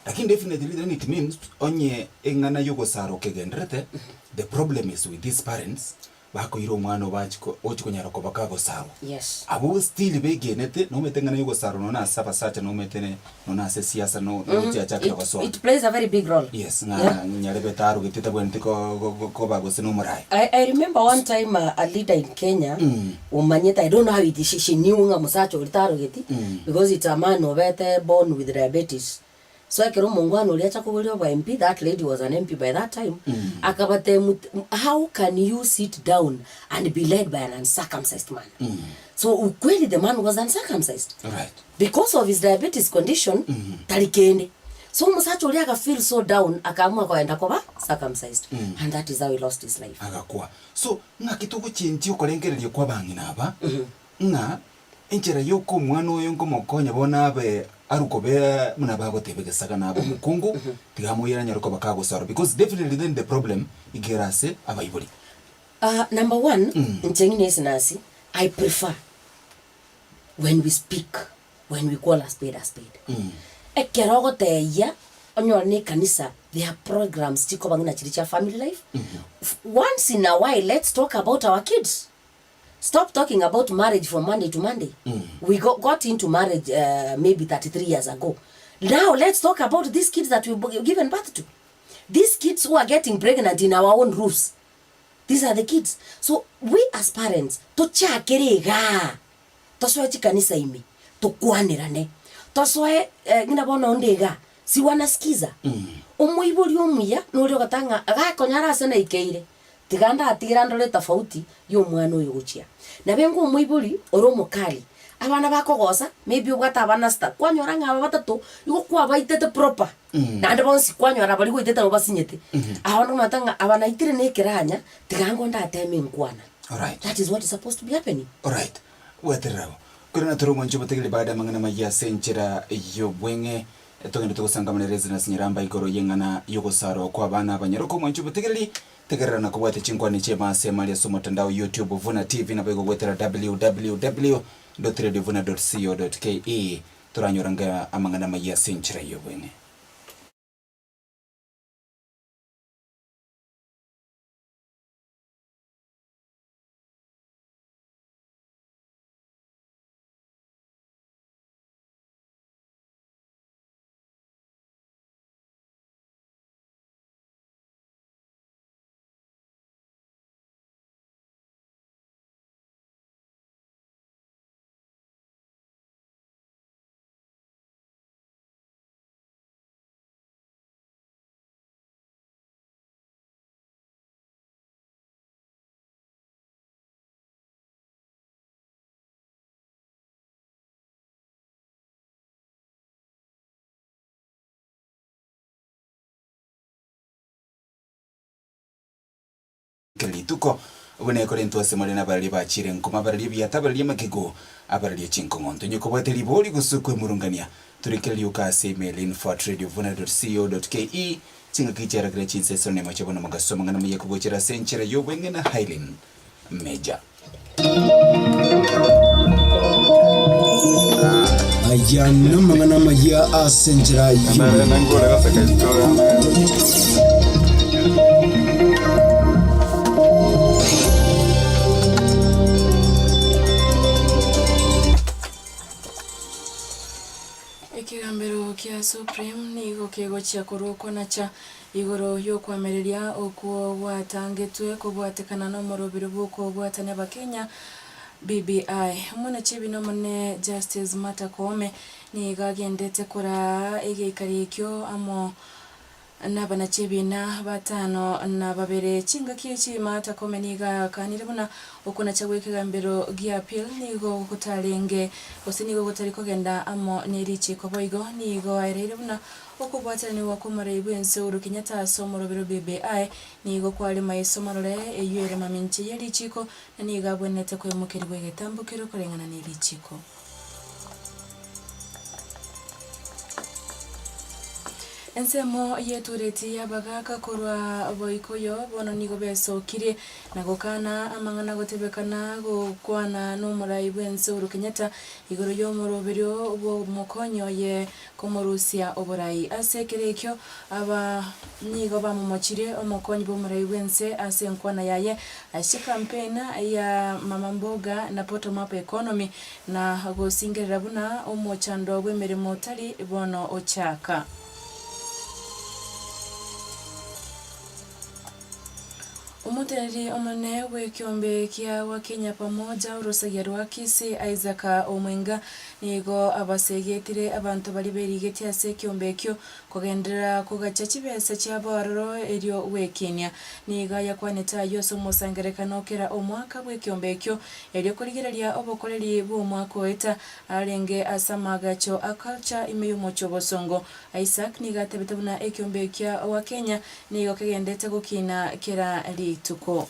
[SPEAKER 1] Lakini definitely then it means onye eng'ana ya ogosara okegenderete, the problem is with these parents, bakoira omwana obo achi ko ochi konyara koba kagosarwa.
[SPEAKER 3] Yes.
[SPEAKER 1] Abwo still begenete, nomanyete eng'ana ya ogosarwa nonye ase abasacha nomanyete ne nonye ase esiasa no nochiachakire
[SPEAKER 3] It,
[SPEAKER 1] gosoa.
[SPEAKER 3] it plays a very big role.
[SPEAKER 1] Yes, ng'a
[SPEAKER 3] Yeah.
[SPEAKER 1] nyarebe tarogeti tabwenereti ko- go- go- koba gose na omorai.
[SPEAKER 3] I, I remember one time a, a leader in Kenya omanyete I don't know how it, she, she knew ng'a mosacha oria tarogeti because it's a man obete born with diabetes so ekero omongwana oria acha koboria obo MP that lady was an MP by that time akabatebia how can you sit down and be led by an uncircumcised man so ukweli the man was uncircumcised
[SPEAKER 1] Right.
[SPEAKER 3] Because of his diabetes condition tari kende. So omosacha oria aga feel so down akaamua kogenda koba circumcised and that is how he lost his life.
[SPEAKER 1] Agakwa. So, ng'aki togochenchia okorengereria kw'abang'ina aba, ng'a enchera yoka omwana oyo nkomokonya bono abe arwe kobe buna bagoteba egesaga nabe omokungu, tiga amoyere anyare koba kagosarwa because definitely then the problem iga ere ase abaibori.
[SPEAKER 3] Ah number one, inche ng'ina esinasi, I prefer when we speak, when we call a spade a spade. Ekero ogoteyia onyore na ekanisa there are programs chikoba ng'ina chiria chia family life, once in a while let's talk about our kids. Stop talking about marriage from Monday to Monday. We go, got into marriage uh, maybe 33 years ago. Now let's talk about these kids that we've given birth to. These kids who are getting pregnant in our own roofs. These are the kids. So we as parents tochakere igaa tosoe chikanisa ime tokwanerane tosoe eh, ng'ina bono onde igaa si wanasikiza omoibori omuya noria ogoteba ng'a gakonyara ase naikeire tiga ndatigera ndore tofauti ya omwana oyo gochia. Nabo engo omoibori ore omokali abana bakogosa maybe obwate abana sita kwanyora ng'a aba batato igo kwabaitete proper Naende bonsi kwanyora baria goitete nabo basinyete. Aba nomanyete ng'a aba naitire na ekeranya, tiga ango ndateme enkwana.
[SPEAKER 1] Alright.
[SPEAKER 3] That is what is supposed to be happening.
[SPEAKER 1] Alright. Bwaterera abwo. Korende tore omwancho obotegereri baada amang'ana amayia ase enchera y'obweng'e, togende togosangamanera Ezra Nyaramba igoro y'eng'ana y'ogosarwa kw'abana abanyaroka omwancho obotegereri, tegerera na kobwatia chinkwana chi'ema ase emari ase omotandao YouTube Vuna TV naboigo goetera www dot radiovuna dot co dot ke. Toranyora ng'a amang'ana amayia ase enchera y'obweng'e. Kera rituko, buna ekorentwa ase more nabarari bachiire nkoma, abarari ebiata, abarari amagego, abarari chinkong'onto. Onye kobwate ribori gose okwemurungania, torikere rioka ase email info@radiovuna.co.ke. Chingaki chiarakire chinsa isano nemo chia bono mogaso amang'ana maya kogochera ase enchera y'obweng'e na Haileen Major.
[SPEAKER 6] Aya namang'ana amayia ase enchera y'oboronge.
[SPEAKER 2] Ekegambero kia Supreme nigo kegochia korwa okonacha Igoro y'okoamereria okwo gwatangetwe kobwatekana nomorobiri bw'okobwatania Abakenya, BBI. Omonachibi nomonene Justice Martha Koome nigo agendete koraa egeikari ekio amo nabanachiebina batano na babere. Chingaki echi Martha Koome nigo akanire buna okonacha gw'ekegambero gia Appeal nigo gotarenge gose nigo gotari kogenda amo nerichiko boigo nigo aereire buna Okobwatanigwa kw'omorai bw'ense Uhuru Kenyatta ase omorobero BBI nigo kware maiso marore eyio ere mamincha ye richiiko na nigo abwenerete koimokerigwa egetambokero koreng'ana ne richiiko. Ensemo y'etureti y'abagaaka korwa Boikoyo bono nigo besokirie na gokana amang'ana gotebekana gokwana nomorai bw'ense Uhuru Kenyatta igoro y'omoroberio bw'omokonyi oye komorusia oborai. Ase ekero ekio aba nigo bamomochirie omokonyi bw'omorai bw'ense ase enkwana yaye ase chicampaign ya Mama Mboga na Bottom Up Economy na gosingerera buna omochando bw'emeremo tari bono ochaka. Omoteneneri omonene bw'ekeombe kia Wakenya Pamoja orosagia rwa Kisii Isaac Omwenga nigo abasegetire abanto baria berigetie ase ekeombe ekio kogenderera kogacha chibesa chiabo aroro erio gwekinia. Nigo ayakwanete ayio ase omosangererekano kera omwaka bw'ekeombe ekio erio korigereria obokoreri bw'omwaka oeta arenge ase amaagacho a Culture ime y'omochie obosongo. Isaac nigo atebete buna ekeombe kia Wakenya nigo kegendete gokina kera rituko.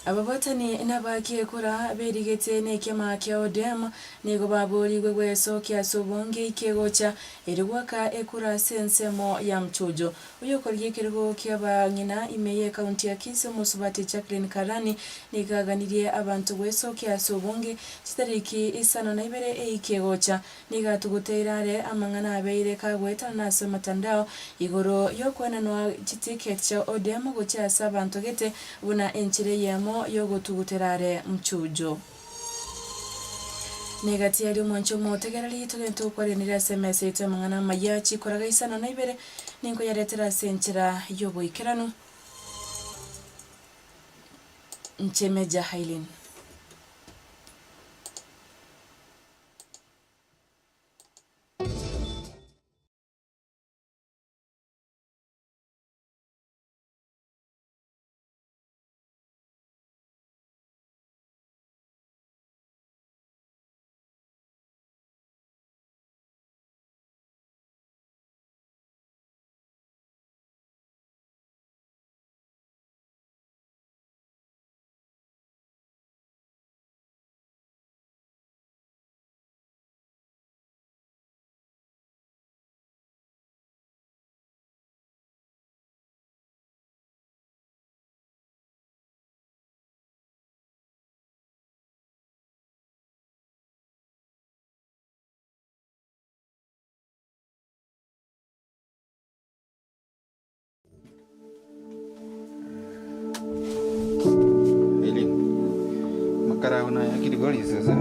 [SPEAKER 2] Ababwatani n'abakiekura berigetie nekiama kia ODM nigo baborigwe gwesokia ase obonge kegocha erio goaka ekura ase ensemo ya Mchujo. Oyokorigia ekerogo ki'abang'ina ime y'ekaunti ya Kisii omosubati Jacqueline Karani nigo aganirie abanto gwesokia ase obonge chitariki isano na ibere eiki egocha. Nigo atuguteire are amang'ana abeire kagoetanana ase omotandao igoro y'okoenanwa chiticket chia ODM gochia ase abanto gete buna enchera eyemo y'ogotugutera are mchujo. Negati aria omwanchi omotegereri, togende tokwaranire ase emesa yaito amang'ana amaya chikoraga isano na ibere, ninkoyaretera ase enchera y'oboikeranu. Inche Major Hailin.
[SPEAKER 1] Eileen, makara ao nayakire gorisese.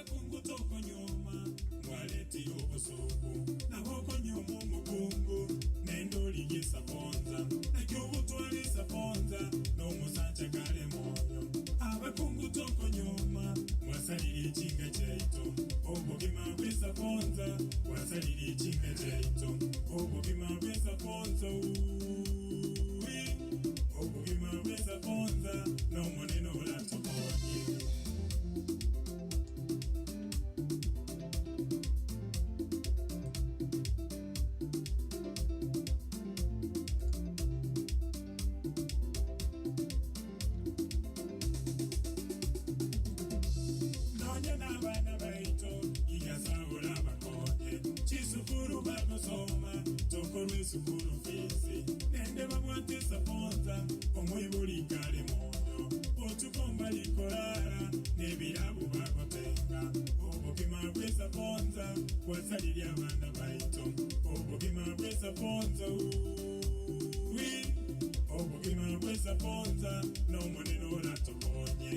[SPEAKER 7] Abakungu tokonyuoma, mwaretire obosooku, nabo okonyuoma omokungu, naende origie esaponza, naki ogotwara esaponza nomosacha kare moyo. Abakungu tokonyuoma, mwasaririe chinka chiaito, obogima bw'esaponza, bwasaririe chinka chiaito, obogima bw'esaponza, uuwi, obogima bw'esaponza, n'Omonene oratokonye. Nonya nabana baito Nyasae orabakonye, chisukuru bagosoma, tokorwa esukuru fees, nende babwate esaponsa, omoibori kare moyo. Botuko mbari korara, nebirabu bagotenga. Obogima bw'esaponsa bwasaririe abana baito. Obogima bw'esaponsa uuwi, obogima bw'esaponsa n'Omonene oratokonye.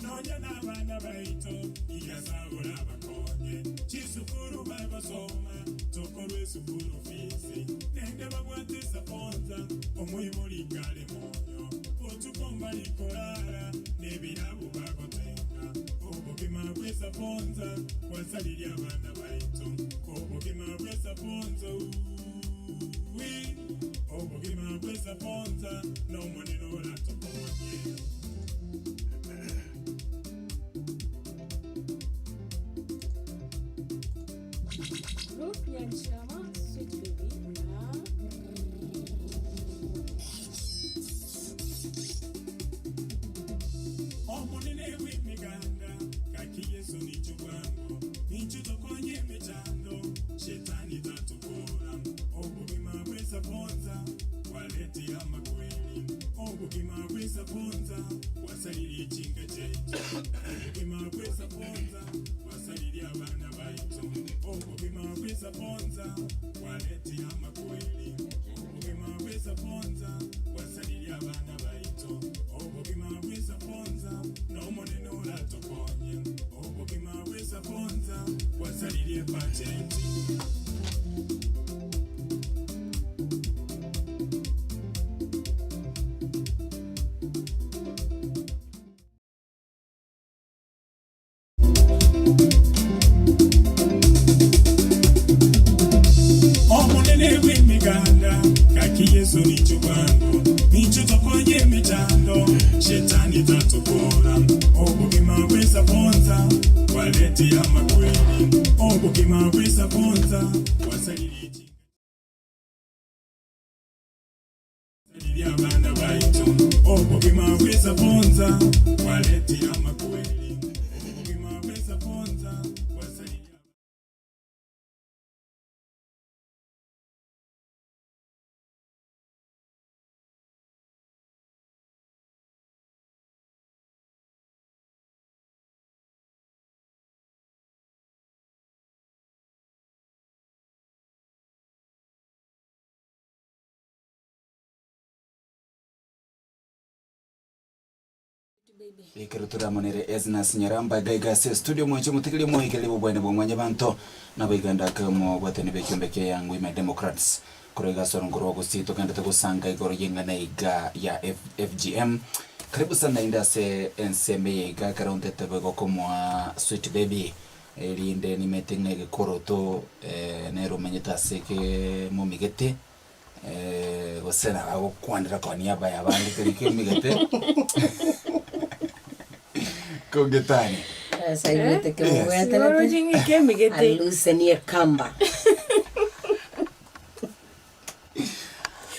[SPEAKER 7] Nonya nabana baito Nyasae orabakonye. Chisukuru bagosoma, tokorwa esukuru fees, nende babwate esaponsa, omoibori kare moyo. Botuko mbari korara, nebirabu bagotenga. Obogima bw'esaponsa bwasaririe abana baito. Obogima bw'esaponsa, uuwi, obogima bw'esaponsa, n'Omonene oratokonye.
[SPEAKER 8] Ruth Nyanchama, Sweet Baby na
[SPEAKER 7] Omonene bw'emeganda, gaki Yeso ninchwe bwango, ninchwe tokonye emechando, Shetani tatokora. Obogima bw'esaponsa bwaretire amakweri, obogima bw'esaponsa bwasaririe chinka chiaito, obogima bw'esaponsa bwasaririe abana baito, obogima bw'esaponsa bwaretire amakweri, obogima bw'esaponsa Gwasaririe abana baito, obogima bw'esaponsa, n'Omonene oratokonye. Obogima bw'esaponsa, gwasaririe ebacheti. Omonene bw'emeganda, gaki Yeso ninchwe bwango, ninchwe tokonye emechando, Shetani tatokora. Obogima bw'esaponsa bwaretire amakweri, obogima bw'esaponsa bwasaririe chinka. Riria abana baito, obogima bw'esaponsa bwaretire amakweri, obogima bw'esaponsa bwasaririe abana.
[SPEAKER 1] Ekero toramonere Esnas Nyaramba iga iga ase estudio mwanche motigerie moigererie bobwene bwa mwanyabanto naboiga ndake omobwatani b'ekiombe kia Young Women Democrats korwa iga ase orongoro rwa Gusii togendete gosanga igoro y'eng'ana iga ya FGM karibu sana naende ase ensemo eye iga ekero ntete boigo komoa sweet baby Erinde nimete ng'a egekoroto nere omenyete ase ekemomigete, gose nabo agokwanera kwa niaba y'abande keria kemigete, kongetani.
[SPEAKER 3] Asaigwete
[SPEAKER 1] Yes.
[SPEAKER 3] kemobweterete
[SPEAKER 8] Kemigete.
[SPEAKER 3] alusenie ekamba.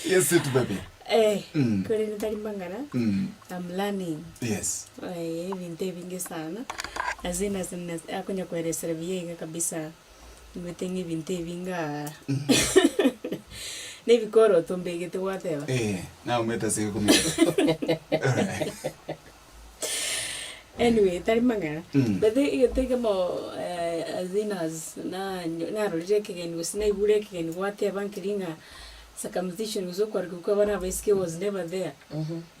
[SPEAKER 1] Yes, sweet baby.
[SPEAKER 8] Eh,
[SPEAKER 1] Mm.
[SPEAKER 8] korende tari mang'ana,
[SPEAKER 1] Mm.
[SPEAKER 8] I'm learning.
[SPEAKER 1] Yes.
[SPEAKER 8] Eh, ebinto ebinge sana, ase nase nase akonya koeresera buya iga kabisa, nimanyete ng'a ebinto ebi ngaa na ebikoroto mbegete gwateba.
[SPEAKER 1] Eh, naumete ase egekomigete. Alright.
[SPEAKER 8] Anyway, tari mang'ana,
[SPEAKER 1] Mm.
[SPEAKER 8] but egento ekemo as in as nanyo narorire ekegeni gose naigure ekegeni gwateba nkeri ng'a circumcision gose okwarokigwa kwa abana abaiseke was never there,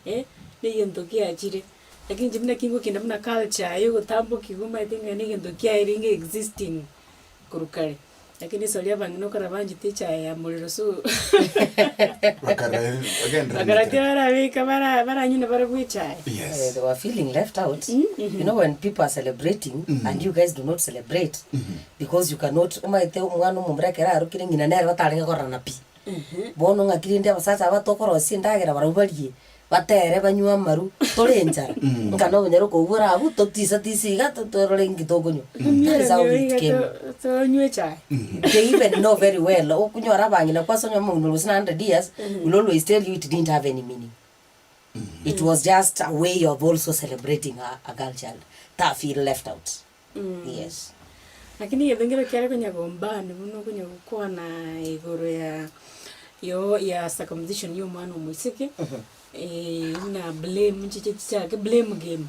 [SPEAKER 8] eh, na egento kiachire. Lakini inche buna kingokenda buna culture ya ogotambokiwa omanyete ng'a na egento kiaerenge existing korwa kare. Lakini esori abang'ina okora banchete echae ya morero so
[SPEAKER 1] Bakara bagenderera
[SPEAKER 8] bakara
[SPEAKER 1] nekero.
[SPEAKER 8] tibarabeka bara baranywe nabarabwo echae.
[SPEAKER 1] Yes.
[SPEAKER 3] Eh, they were feeling left out. You know when people are celebrating and you guys do not celebrate because you cannot omanyete omwana omomura ekero arokire ng'ina nere batarenge kororana pi. Bono ng'aki rende abasacha aba tokorosia endagera barabwo barie, batere banywe amaru, tore enchara, nka na obonyare okoubora abwo totisatisi iga to- torore nki tokonywa. That is how it came.
[SPEAKER 8] Tonywe echae.
[SPEAKER 3] They even know very well, okonyora abang'ina kwanza onye omong'ina ore gose na hundred years, will always tell you it didn't have any meaning. It was just a way of also celebrating a, a girl child, ta feel left out. Yes.
[SPEAKER 8] Lakini egento nkere kiare konya gombani buna okonya gokwana igoro ya yo ya circumcision ya omwana omoiseke, buna blame nchiche chichake blame game.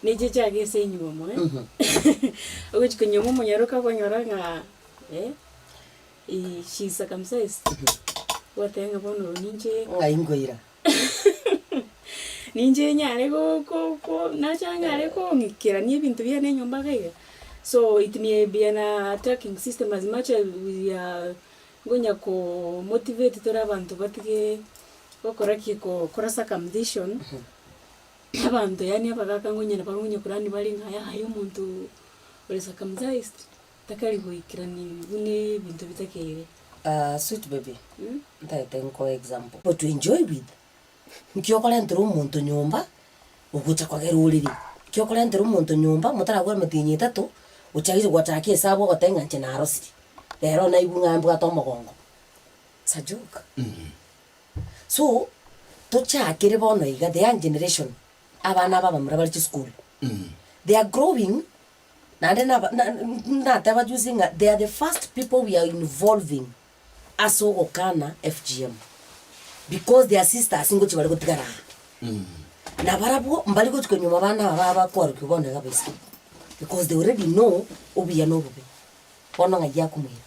[SPEAKER 8] Niche chichake ase enywomo eh, ogochi konyuoma omonyaroka okonyora ng'a eh, she is circumcised, ogoteba ng'a bono oyo ninche.
[SPEAKER 3] Ng'ai nkoira.
[SPEAKER 8] Ninche nyare go- go- go nacha nyare kong'ikerania ebinto biane enyomba iga iga, so it may be an attacking system as much as we are ngonya ko motivate tore abanto batige gokora ki gokora circumcision, abanto yaani abagaka ngonya nabo ngonya korani bare ng'a yaya omonto ore circumcised takari goikerani buna ebinto bitakeire.
[SPEAKER 3] Sweet baby, ntaete nkoe example. But to enjoy with, nki okorentera omonto nyomba ogocha kogera orere, nki okorentera omonto nyomba motaragora emetienyi etato, ochagire gochaka esabu ogoteba ng'a inche narosire, rero naigwe ng'a mbwate omogongo, it's a joke. So, tochakere bono iga the young generation, abana aba abamura bare chisukuru, they are growing Naende naba na nateba juzi ng'a they are the first people we are involving ase ogokana FGM because their sisters ngochia bare gotigara aa. Na barabwo mbari gochia konyuma abana aba bakwarokigwa bono iga abaiseke because they already know obuya na obobe. Bono ng'ai akomoira.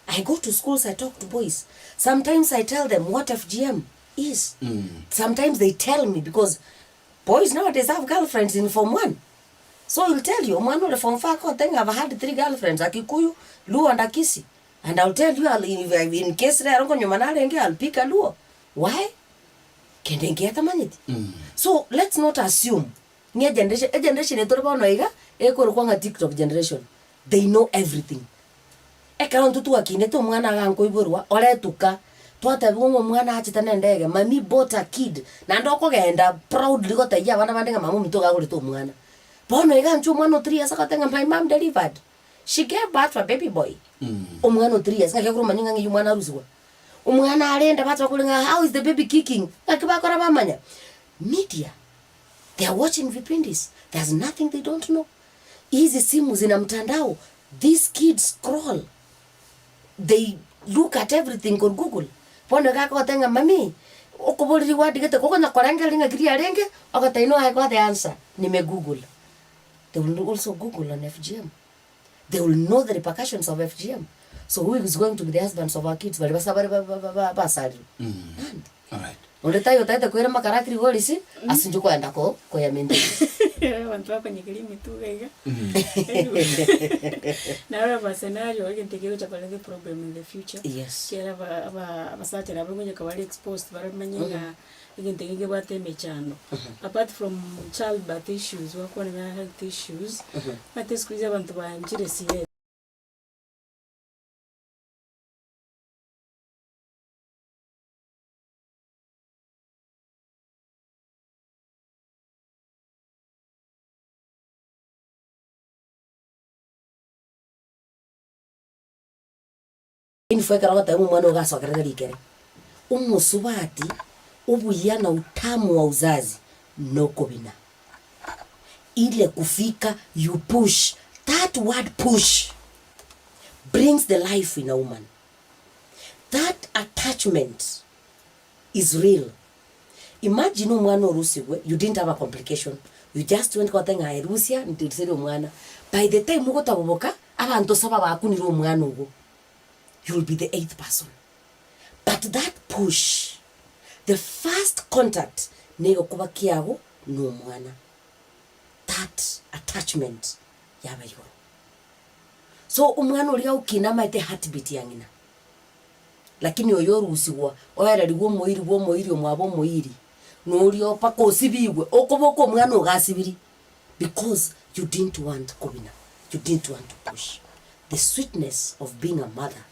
[SPEAKER 3] I go to schools I talk to boys, sometimes I tell them what FGM is, sometimes they tell me because boys nowadays have girlfriends in form one. So he'll tell you omwana ore form four agote ng'a I've had three girlfriends, a Kikuyu, Luo and a Kisii. And I'll tell you I'll, if, in case rero nkonyuma narenge I'll pick a Luo. Why? Kende nki atamanyeti. So let's not assume ng'a egeneration, egeneration eye tore bono iga, ekorokwa ng'a TikTok generation, they know everything. Ekero intwe twakinete omwana iga nkoiborwa, oretuka, twatebiwa ng'a omwana achete na endege, mummy bought a kid, naende okogenda proudly gotebia abana bande ng'a mama ominto iga agorete omwana. Bono iga inche omwana o three years agoteba ng'a my mum delivered, she gave birth to a baby boy. Omwana o three years, ng'aki akoromanya ng'a ng'ai omwana arusigwa? Omwana arende bache bakore ng'a how is the baby kicking? Ng'aki bakora bamanya? Media, they are watching vipindis, there's nothing they don't know. Hizi simu zina mtandao, these kids scroll, they look at everything on Google. Bono iga akogotebia ng'a mummy, okoboreri gwatigete kokonya korengereria ng'aki riarenge, ogotebia no I got the answer, nime google. They will also google on FGM. They will know the repercussions of FGM. So who is going to be the husbands of our kids baria basa bare ba- ba- ba- basarirwe? None.
[SPEAKER 1] Alright.
[SPEAKER 3] Onde taiyo otaete koira amakara akiri gorisi, ase inche okoenda ko koya maintain.
[SPEAKER 8] Abanto bakonyekeria emitugo iga. Naro aba scenario egento kegocha koreta eproblem in the future.
[SPEAKER 3] Yes.
[SPEAKER 8] Ekiagera aba aba abasacha nabo ngonyeka bare exposed baramanye ng'a egento eke nkebwate emechando. Apart from childbirth issues, bakwane na health issues, omanyete siku hizi abanto baanchire CS.
[SPEAKER 3] Info ekero ogoteba omwana ogo asokerete rikere, omosubati obuya na utamu wa uzazi nokobina. Ile kufika you push, that word push brings the life in a woman. That attachment is real. Imagine omwana orusigwe, you didn't have a complication, you just went goteba ng'a aye rusia ntiruserie omwana, by the time ogotaboboka, abanto saba bakunire omwana ogo, you will be the eighth person. But that push, the first contact, negokuba kiago na omwana. That attachment yaba igoro. So omwana oria gokina amaete heartbeat ya ng'ina, lakini oyo orusigwa oererigwe omoiri bwa omoiri omwabo omoiri, noria mpaka osibigwe, okoboka omwana ogo asibiri because you didn't want kobina, you didn't want to push. The sweetness of being a mother,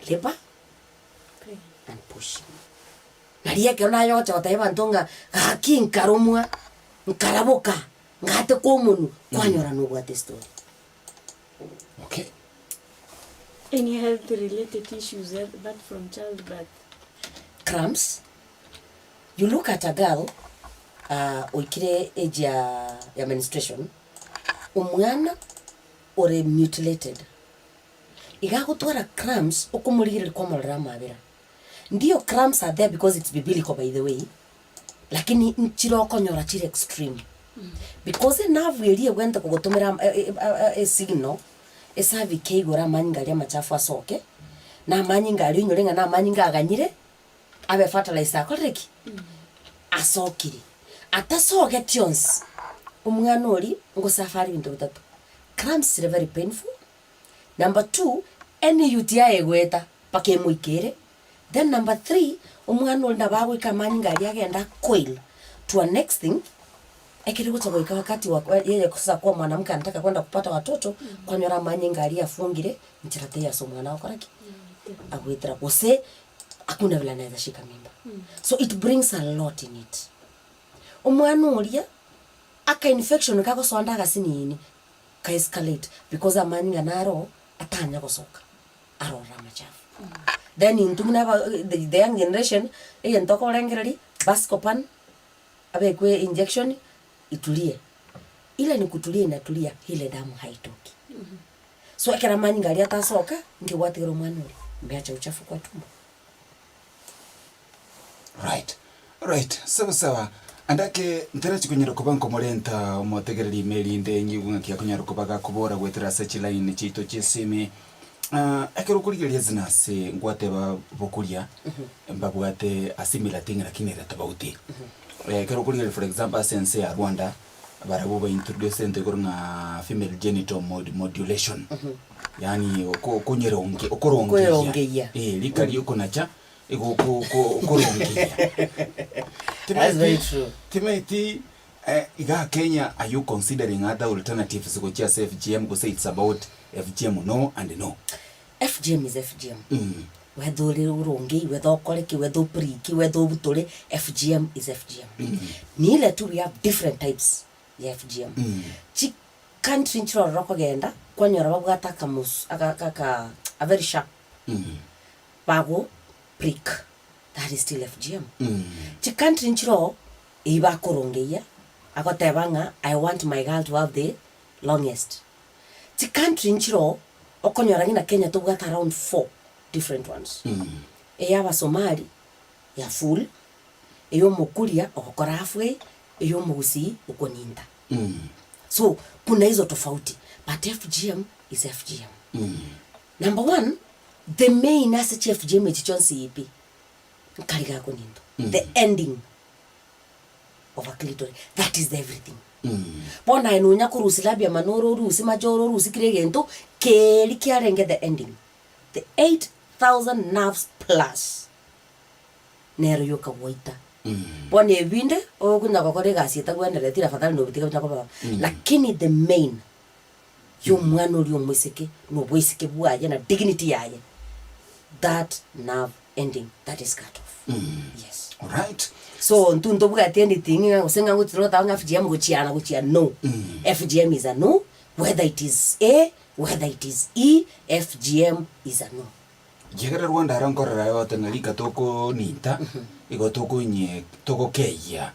[SPEAKER 3] labour and pushing. Nario ekero naye ogocha gotebia abanto ng'a gaki nkaromwa, nkaraboka, ngateka omonwe, kwanyora nobwate estory.
[SPEAKER 1] Okay.
[SPEAKER 8] Any health related issues apart from childbirth?
[SPEAKER 3] Cramps, you look at a girl oikire age ya ya menstruation, omwana ore mutilated, iga agotwara cramps okomorigereria kwamororera amabera. Ndiyo cramps are there because it's biblical by the way, lakini nchire okonyora chire extreme. Because enerve eria egwente kogotomera ama esignal, esavike igoro amanyinga aria amachafu asoke, na amanyinga aria onyore ng'a na amanyinga aganyire, abe fertilized akorire ki? Asokire. Atasogeti onsi, omwana oria ngosuffer are ebinto bitato, cramps chire very painful, Number two, any UTI egoeta mpaka emoikere, then number three, omwana oria nabo agoika amanyinga aria agende acoil to a next thing, ekero egocha goika wakati wa yeye sasa kuwa mwanamke anataka kwenda kupata watoto, kwanyora amanyinga aria afungire, nchera teiyo ase omwana agokora ki? Agoetera gose hakuna vile anaeza shika mimba. So it brings a lot in it. Omwana oria, aka infection kagosonda agasinini, ka escalate because amanyinga naro atanya gosoka arorere amachafu. Then intwe buna aba the young generation, egento okorengereria, buscopan, abekwe injection, itulie. Ile ni kutulia inatulia, ile damu haitoki. So ekero amanyinga aria atasoka, inki gwatigera omwana oria? Mbeacha uchafu kwa tumbo.
[SPEAKER 1] Right, right, sawa sawa. Ande ake ntarachi konyara koba nkomorenta omotegereri ime erinde nyigwe ng'aki akonyara koba gakobora goetera ase chilaini chiaito chi'esimi. Ah, ekero okorigereria ase na ase ngwateba bokoria, mbabwate a similar thing lakini ere tofauti. Ekero okorigereria for example ase ense ya Rwanda, barabwo ba introduce ento igoro ng'a female genital mod modulation, yaani oko okonyeronge okorongeia
[SPEAKER 3] Okoerongeia.
[SPEAKER 1] eh, rika ria okonacha igo oko oko okorongeia.
[SPEAKER 3] That's very
[SPEAKER 1] Timaeti
[SPEAKER 3] true.
[SPEAKER 1] timaeti igaa Kenya are you considering other alternatives gochia ase FGM gose it's about FGM no and no?
[SPEAKER 3] FGM is FGM. Whether ore orongei, whether okore ki, whether opriki, whether obutore, FGM is FGM. Ni ile tu we have different types ya FGM. Chi country nchire ororo okogenda, kwanyora babwate akamosu aka aka a very sharp bago prick, that is still FGM. Chi country nchire oo, eywo bakorongeia, agoteba ng'a I want my girl to have the longest. Chicountry nchiroo okonyora ng'ina Kenya tobwate around four different ones. Eya abasomali ya full, eya omokuria ogokora halfway, eya omogusii okoninta. So kuna hizo tofauti but FGM is FGM. Number one, the main ase chi FGM echi chionsi pi, nkari gakonintwa, the ending of a clitoris, that is the everything. Bono aye nonya korusia labia manoro orusie machoro orusie kera egento, keria kiarenge the ending, the 8000 nerves plus, nero yoka gwaita. Bono ebinde, okonya gokora egasi etagwenereti afadhali nobitiga binya koba lakini the main, ya omwana oria omoiseke, na oboiseke bwaye na dignity yaye, that nerve ending, that is cut off, yes.
[SPEAKER 1] Alright.
[SPEAKER 3] So intwe ntobwati anything ng'a gose ng'a ngochi tore goteba ng'a FGM gochiana gochia no. FGM is a no, whether it is A, whether it is E, FGM is a no.
[SPEAKER 1] Ekiagera Rwanda aro nkorora aye gote ng'a rika tokoninta, igo tokonye togokeyia,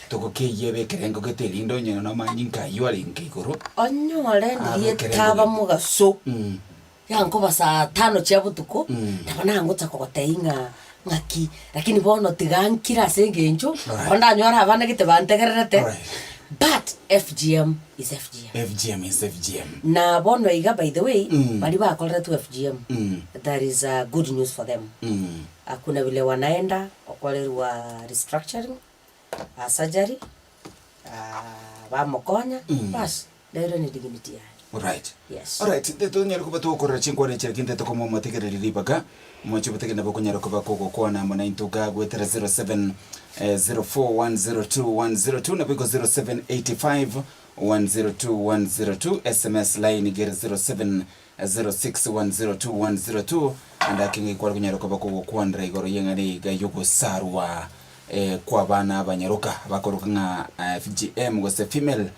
[SPEAKER 1] togokeyia ebe ekerengo gete erinde onye namanyinga aywo arenge igoro,
[SPEAKER 3] Onyore
[SPEAKER 1] abe
[SPEAKER 3] ndiria
[SPEAKER 1] ekerengo
[SPEAKER 3] etaba
[SPEAKER 1] gete.
[SPEAKER 3] mogaso. Yankoba saa tano chia botuko, nabo nangocha kogotebia ng'a ng'aki, lakini bono tiga nkire ase eng'encho,
[SPEAKER 1] Alright.
[SPEAKER 3] bono ndanyore abana gete bantegererete,
[SPEAKER 1] Alright.
[SPEAKER 3] but FGM is FGM.
[SPEAKER 1] FGM is FGM.
[SPEAKER 3] Na bono iga by the way, baria bakoreretwe FGM, there is a good news for them. Hakuna vile wanaenda okorerwa restructuring, surgery. Bamokonya, bas, rero ne dignity yaye.
[SPEAKER 1] Alright.
[SPEAKER 3] Yes.
[SPEAKER 1] Alright, nte tonyare koba togokorera chinkwana echi lakini nte tokomoa omotegereri ribaga, moche obotegere nabo okonyara koba kogokwana amo naintwe iga goetera 07 04 102 102 nabo igo 0785 102 102 sms line iga ere 07 06 102 102 ande ake ng'ai kware konyara koba kogokwanera igoro y'eng'ana eye iga y'ogosarwa kw'abana abanyaroka bakoroka ng'a FGM gose female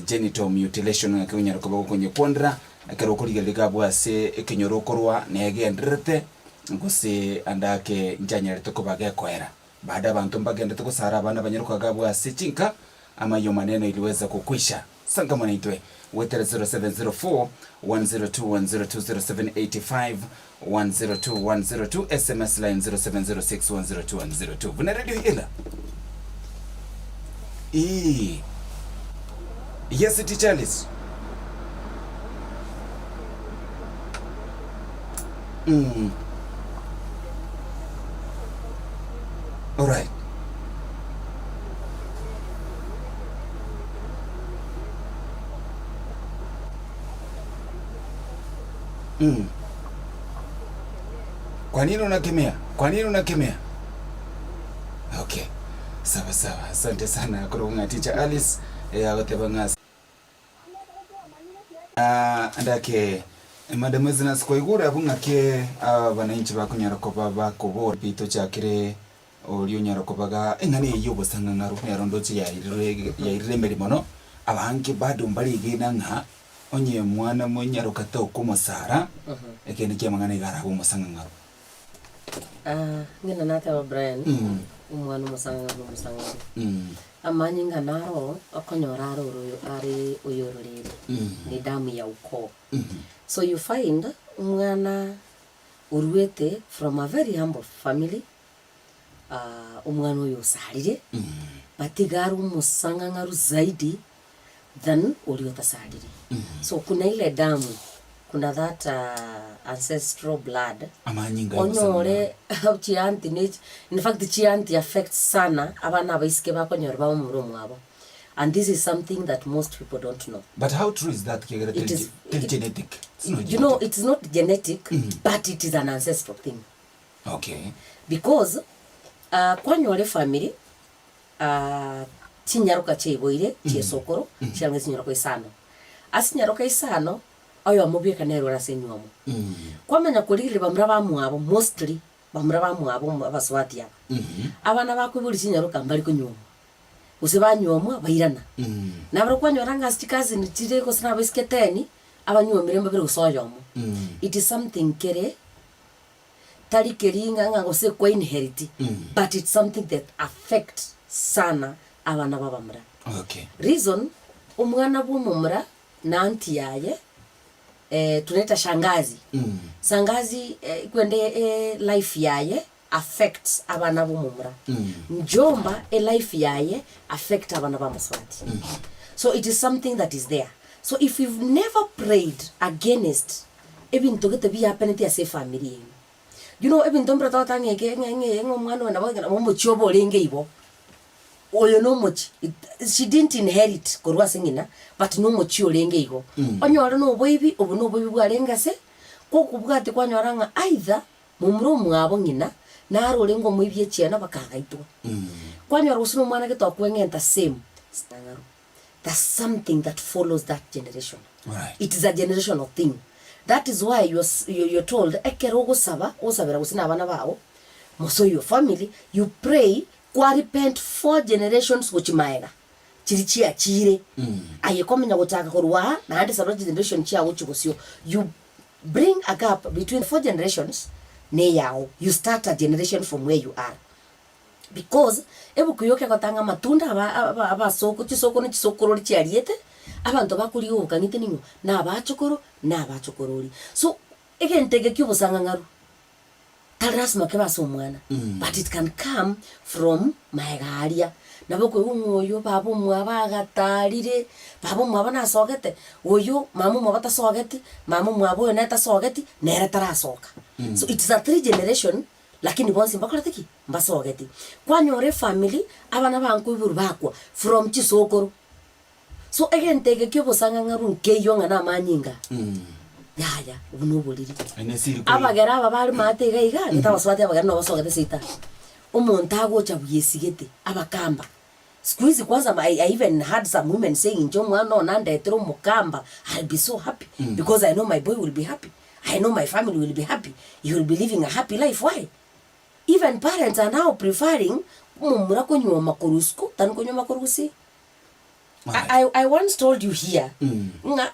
[SPEAKER 1] Genital mutilation ng'aki onyare koba gokonyekwanera ekero okorigereria iga abwo ase ekenyoro okorwa negendererete gose ande ake nchanyarete koba gekoera. Baada abanto mbagendete gosara abana abanyaroka iga abwo ase chinka amayio maneno iliweza kukwisha. Sanga naintwe goetera 0704 102 102 0785 102 102 sms line 0706 102 102 Buna radio ela. Ii. Yes, Teacher Alice. Mm. All right. Mm. Kwa nini unakemea? Kwa nini unakemea? Okay. Sawa sawa. Asante sana korwa ng'a Teacher Alice eh, agoteba ng'a Ah, ndake madam Ezinasi kwaigure abwo ng'aki abananchi bakonyara koba bakobora bitochakire Oria onyare kobaga eng'ana eye y'obosang'ang'aru nero ndoche yairire yairire emeri mono, abange bado mbaregena ng'a onye mwana monyaroka tokomosara, ekeene ki'amang'ana iga arabe omosang'ang'aru.
[SPEAKER 3] Ah, ng'ina nateba Brian, omwana omosang'ang'aru nomosang'ang'aru. Amanyinga naro okonyora are oroyo are oyororere, ni damu ya ukoo. So you find omwana oruete from a very humble family, omwana oyo osarire, but iga are omosang'ang'aru zaidi than oria otasarire. So kuna ile damu, kuna that ancestral blood,
[SPEAKER 1] Amanyinga
[SPEAKER 3] onyore chianti ne in fact chianti affects sana abana abaiseke bakonyora bamomura omwabo, and this is something that most people don't know.
[SPEAKER 1] But how true is that kiagera
[SPEAKER 3] It
[SPEAKER 1] teri
[SPEAKER 3] is-
[SPEAKER 1] teri genetic? It's not
[SPEAKER 3] You know,
[SPEAKER 1] genetic.
[SPEAKER 3] it is not genetic, but it is an ancestral thing.
[SPEAKER 1] Okay.
[SPEAKER 3] Because ah, kwanyora efamiri ah, chinyaroka chiaiboire chiesokoro chiarenge chinyaroka isano. Ase chinyaroka isano, oyomo bweka nere ore ase enywomo. Kwamanya korigereria bamura bamwabo mostly, bamura bamwabo abasubati aba, abana bakoiboria chinyaroka mbari konywomwa. Gose banywomwa bairana. Nabo kwanyora ng'a ase chicousin chire gose na abaiseke ten, abanywomire mbabere gose oyomo. It is something kere tari keria ng'a ng'a gose kwa inherit, but it's something that affect sana abana ba abamura.
[SPEAKER 1] Okay.
[SPEAKER 3] Reason, omwana bwa omomura na aunty yaye tunaita shangazi, sangazi kwende life yaye affects abana b'omomura, mjomba elife yaye affect abana b'amasubati. So it is something that is there. So if you've never prayed against ebinto gete biapeneti ase efamiri yaino, you know ebinto mbire togoteba ng'a eke ng'a ng'a ng'a omwana oyo nabo nabo omochie obe orenge igo, oyo na omochie it she didn't inherit korwa ase ng'ina but na omochie orenge igo. Onyore na oboibi, obo na oboibi bwarenge ase, gokobwatia kwanyora ng'a either Momura omwabo ng'ina naro orenge omoibi echiana bakagaitwa. Kwanyora gose nomwana gete okweng'enta same ng'aru. There's something that follows that generation.
[SPEAKER 1] Right.
[SPEAKER 3] It is a generational thing. That is why you're, you're, you're told ekero ogosaba, ogosabera gose na abana bao, mose your family, you pray kwa repent four generations gochia maega chiri chiachire. Aye komenya gochaka korwa aa naende saba generation chiago chigosio. You Bring a gap between four generations ne eyao, you start a generation from where you are because ebuku yoka egotanga amatunda aba aba abasoko chisoko ne chisokorori chiariete, abanto bakoria obokang'iti ning'o? Na abachokoro na abachokorori. So, egento eke kia obosang'ang'aru, tari lasima kebe ase omwana, but it can come from maega aria. Nabo okoigwa ng'a oyo baba omwabo agatarire, baba omwabo nasogete, oyo mama omwabo tasogeti, mama omwabo oyo nere tasogeti, nere tarasoka. So it is a three generation, lakini bonsi mbakorete ki? Mbasogeti. Kwanyora efamiri, abana bankoiborwa bakwa from chisokoro. So egento eke kia obosang'ang'aru nkeiyo ng'a namanyinga, yaya, obwo noboriri. Abagere aba bare maate iga iga, gete abasubati abagere nabo basogete seita, omonto agocha bwesigete, abakamba. Siku hizi kwanza I, I even heard some women saying inche omwana one nandetere omokamba, I'll be so happy because I know my boy will be happy, I know my family will be happy, he will be living a happy life, why? Even parents are now preferring omomura konyuoma korwa isiko than konyuoma korwa gusii. I, I, I once told you here ng'a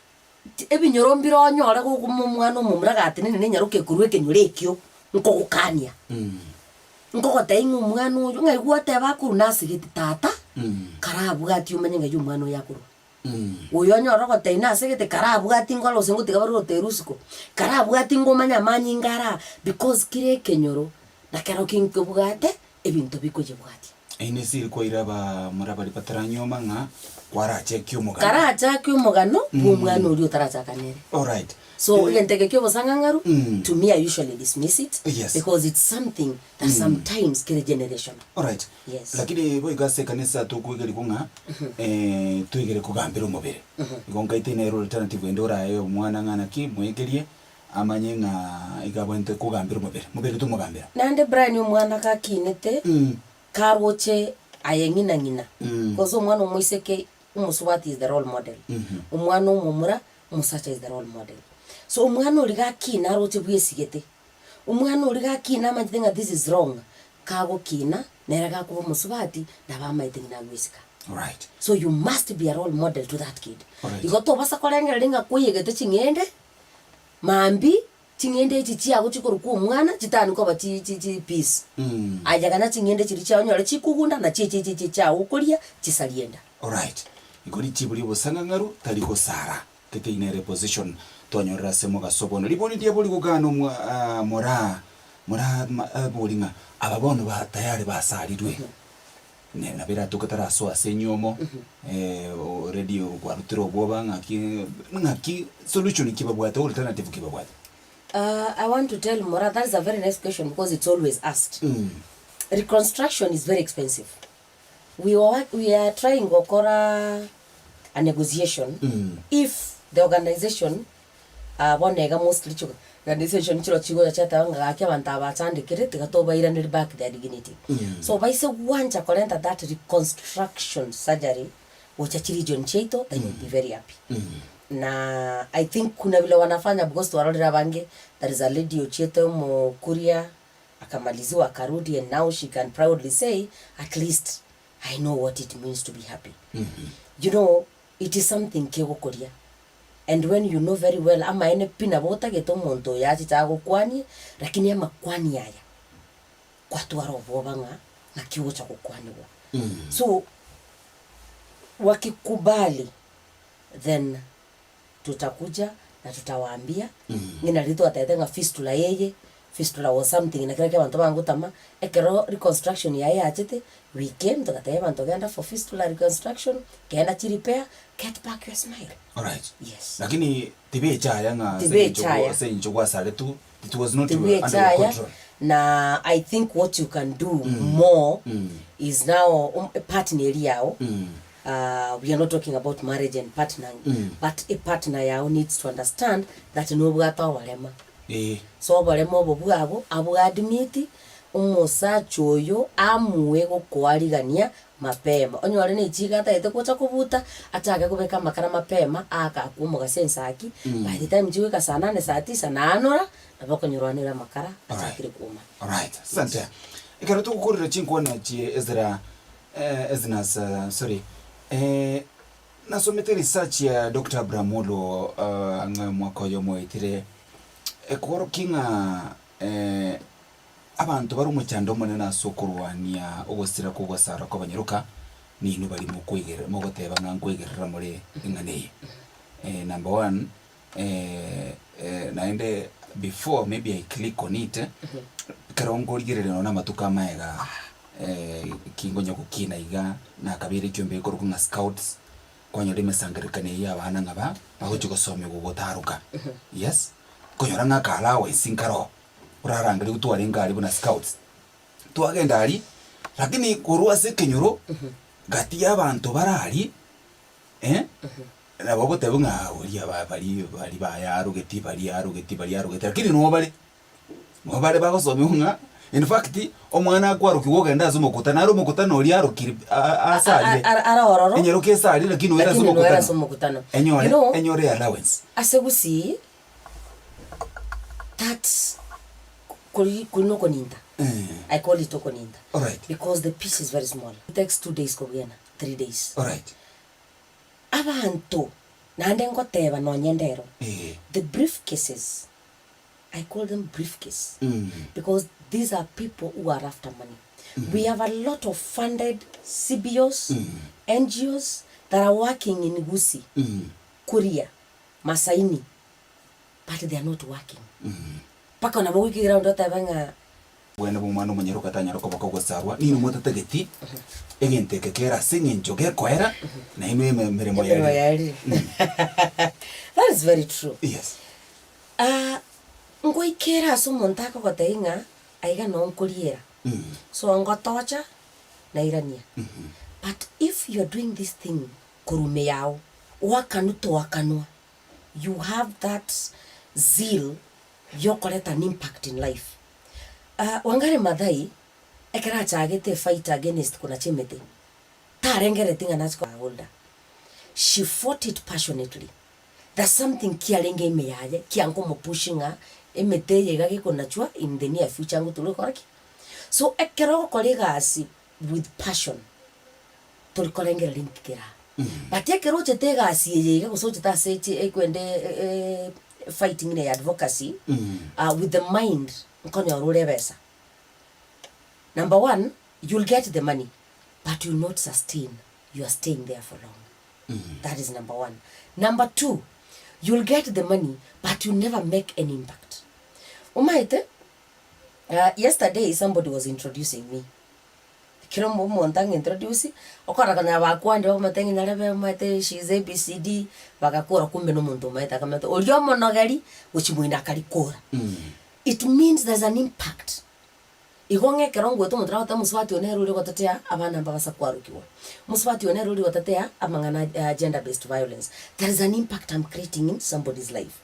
[SPEAKER 3] ti- ebinyoro mbire onyore gokoma omwana omomura gatenene na enyaroka ekorwa ekenyoro ekio, nkogokania. Nkogotebia ng'a omwana oyo, ng'a igwa oteba akorwa nasegete tata, karabwatie omanye ng'ai omwana oyo akorwa. Oyo onyore ogotebia nasegete karabwatie nkore gose ngotiga bare goterwa isiko, karabwatie ngomanye amanyinga ara aa, because kera ekenyoro nakerokio nkebwate ebinto bikoyebwatia.
[SPEAKER 1] Eye nesiri kwaira abamura baria bataranyuoma ng'a kwarachekie omogano.
[SPEAKER 3] Karachakie omogano bw'omwana oria otarachaka nere.
[SPEAKER 1] Alright.
[SPEAKER 3] So
[SPEAKER 1] Eh,
[SPEAKER 3] egento eke kia obosang'ang'aru,
[SPEAKER 1] Mm.
[SPEAKER 3] to me I usually dismiss it
[SPEAKER 1] Yes.
[SPEAKER 3] because it's something that sometimes kere generational.
[SPEAKER 1] Alright.
[SPEAKER 3] Yes.
[SPEAKER 1] Lakini boigo ase ekanisa tokoigerigwa ng'a eh, toigere kogambera omobere. Igo nkaite nere alternative ende orae omwana ng'a naki moegerie amanye ng'a iga abwenerete kogambera omobere. Mobere tomogambera.
[SPEAKER 3] Naende Brian omwana gakinete, karoche aye ng'ina ng'ina, because omwana omoiseke omosubati is the role model, omwana omomura omosacha is the role model. So omwana oria gakina aroche bwesigete, omwana oria gakina amanyete ng'a this is wrong, kagokina nere gakoba omosubati nabo amaete ng'a nagwesika.
[SPEAKER 1] Alright.
[SPEAKER 3] So you must be a role model to that kid.
[SPEAKER 1] Alright.
[SPEAKER 3] Igo tobasa korengereria ng'a koiyegete ching'ende, mambia ching'ende echi chiago chikorokwa omwana chitani koba chi chi chi peace. Aye ganya ching'ende chiria chiao onyore chikogunda nachi echi echi echi chiao okoria chisarie enda.
[SPEAKER 1] Alright. Igo richibu ri'obosang'ang'aru tari gosara. Gete nere position twanyorire ase mogaso bono. Ribori ndiabori gokana omwa ah, moraa moraa ma abori ng'a aba bono ba tayari basarirwe. Ne nabo eratoke tarasoa ase enyomo already kwarutire obwoba ng'aki ng'aki solution ki babwate alternative ki babwate?
[SPEAKER 3] I want to tell Moraa, that is a very nice question because it's always asked. Reconstruction is very expensive. We were, we are trying gokora a negotiation if the organization Ah bono iga mostly chigo organization chiro chigocha chiateba ng'a gaki abanto aba bachandekire tiga tobairaneri back their dignity. So baise gwancha korenta that reconstruction surgery gocha chiregion chiaito they will be very happy. Na I think kuna vile wanafanya because twarorire abange there is a lady ochiete omokuria akamaliziwa akarudi and now she can proudly say at least I know what it means to be happy. You know it is something kegokoria And when you know very well amaene pi nabo otagete omonto oyo achiche agokwanie, lakini amakwani aya kwatwara obwoba ng'a ng'aki ogocha gokwanigwa. So wakikubali then tutakuja na tutawaambia ng'ina riria twatebete ng'a fistula eye, fistula was something na kera ki abanto bangotama, ekero reconstruction yaye yachete, we came togatebia abanto genda for fistula reconstruction, genda chirepair, get back your smile.
[SPEAKER 1] Alright.
[SPEAKER 3] Yes.
[SPEAKER 1] Lakini tibechaya ng'a ase eng'encho
[SPEAKER 3] Tibechaya.
[SPEAKER 1] ase eng'encho gwasaretwe, it was not under your
[SPEAKER 3] Tibwechaya
[SPEAKER 1] control.
[SPEAKER 3] na I think what you can do more is now um, partner eri yao uh, we are not talking about marriage and partnering but a partner yao needs to understand that nobwate oborema
[SPEAKER 1] Ee.
[SPEAKER 3] So oboremo obo bwabo abwadimiti omosacha oyo amue gokoarigania mapema. Onyore ne chiga atagete gocha kobuta, achake kobeka amakara mapema, aake akwe omogaso ensaki, by the time chigoika saa nane saa tisa naanora, nabo okonyorwa nere amakara achakire kwoma.
[SPEAKER 1] Alright, asante. Ekero togokorera chinkwana chie Ezra, eh, Eznas, eh, sorry, eh, nasomete research ya Doctor Abraham Olo uh, ang'e omwaka oyomo oetire, ekorokia ng'a eh, Abanto bare omochando omonene ase okorwania ogosira kw'ogosara kw'abanyaroka, ninwe baria mokoigerera mogoteba ng'a nkoigerera more eng'ana eye. Number one, naende before maybe I click on it, ekero nkorigereria nonya na amatuko amaega ki nkonya gokina iga, nakabeire ekiombe gekorokwa ng'a scouts, kwanyora emesangererekano eye ya abana ng'a ba bagochia gosomiwa gotaroka, yes, okonyora ng'a aka allowance nkaroo. Orarangerie twarenge aria buna scouts, twagenda aria, lakini korwa ase ekenyoro, gati y'abanto bare aria, Eh, nabo ogoteba ng'a oria ba baria baria bayarogeti baria arogeti baria arogeti lakini noo bare, noo bare bagosomiwa ng'a in fact, omwana akwarokigwa ogende ase omokutano naro omokutano oria arokire a- a- asarire.
[SPEAKER 3] Are ororo.
[SPEAKER 1] Enyaroka esarire lakini oere ase
[SPEAKER 3] Lakini noere ase
[SPEAKER 1] omokutano.
[SPEAKER 3] omokutano.
[SPEAKER 1] Enyore
[SPEAKER 3] You know,
[SPEAKER 1] enyore allowance.
[SPEAKER 3] ase gusii, that kori kori nokoninta. I call it okoninta.
[SPEAKER 1] Alright.
[SPEAKER 3] Because the piece is very small. It takes 2 days kobwena, 3 days.
[SPEAKER 1] Alright.
[SPEAKER 3] Abanto, naende ngoteba nonye ndero,
[SPEAKER 1] Eh.
[SPEAKER 3] the briefcases, I call them briefcase because these are people who are after money. We have a lot of funded CBOs, NGOs that are working in Gusii, Kuria, Masaini, but they are not working. Mpaka nabo goika ground otebe ng'a
[SPEAKER 1] Bwene bwa omwana omonyaroka tanyara koba kogosarwa, ninwe motatageti egento eke kere ase eng'encho gekoera, nainwe eme emeremo
[SPEAKER 3] emeremo
[SPEAKER 1] yaerire.
[SPEAKER 3] yaerire. That is very true.
[SPEAKER 1] Yes.
[SPEAKER 3] Ah, ngoikere ase omonto akogotebia ng'a aiga noo nkoriera, so ngotocha nairania. But if you are doing this thing korwa ime yago, oakanwa toakanwa, you have that zeal yokoreta an impact in life. Ah, Wangari Maathai, ekero achagete efight against konacha emete, tarengereti ng'a nache koholda. She fought it passionately. There's something kiarenge ime yaye kiangomopush ng'a emete eye iga gekonachwa in the near future ngotore gokora ki? So ekero ogokora egasi with passion, tori korengereria nki kera. But ekero ochete egasi eye iga gose ochete ase echi ekwende fighting ere ya advocacy, with the mind nkonyora ore ebesa. Number one, you'll get the money, but you'll not sustain your staying there for long. That is number one. Number two, you'll get the money, but you'll never make any impact. Omaete, yesterday somebody was introducing me. Ekero omonto ang'introduce, okora konya bakwandire bakomotebia ng'a nyarebe omanyete she is ABCD, bagakora kumbe na omonto omaete akamanyete oria omonogeri gochia moino akarikora. It means there's an impact. Igo ng'a ekero ngoeta omonto nagoteba mosubati oyo nere oria ogotetea abana mbabasa kwarokigwa, mosubati oyo nere oria ogotetea amang'ana a gender based violence, there is an impact I'm creating in somebody's life.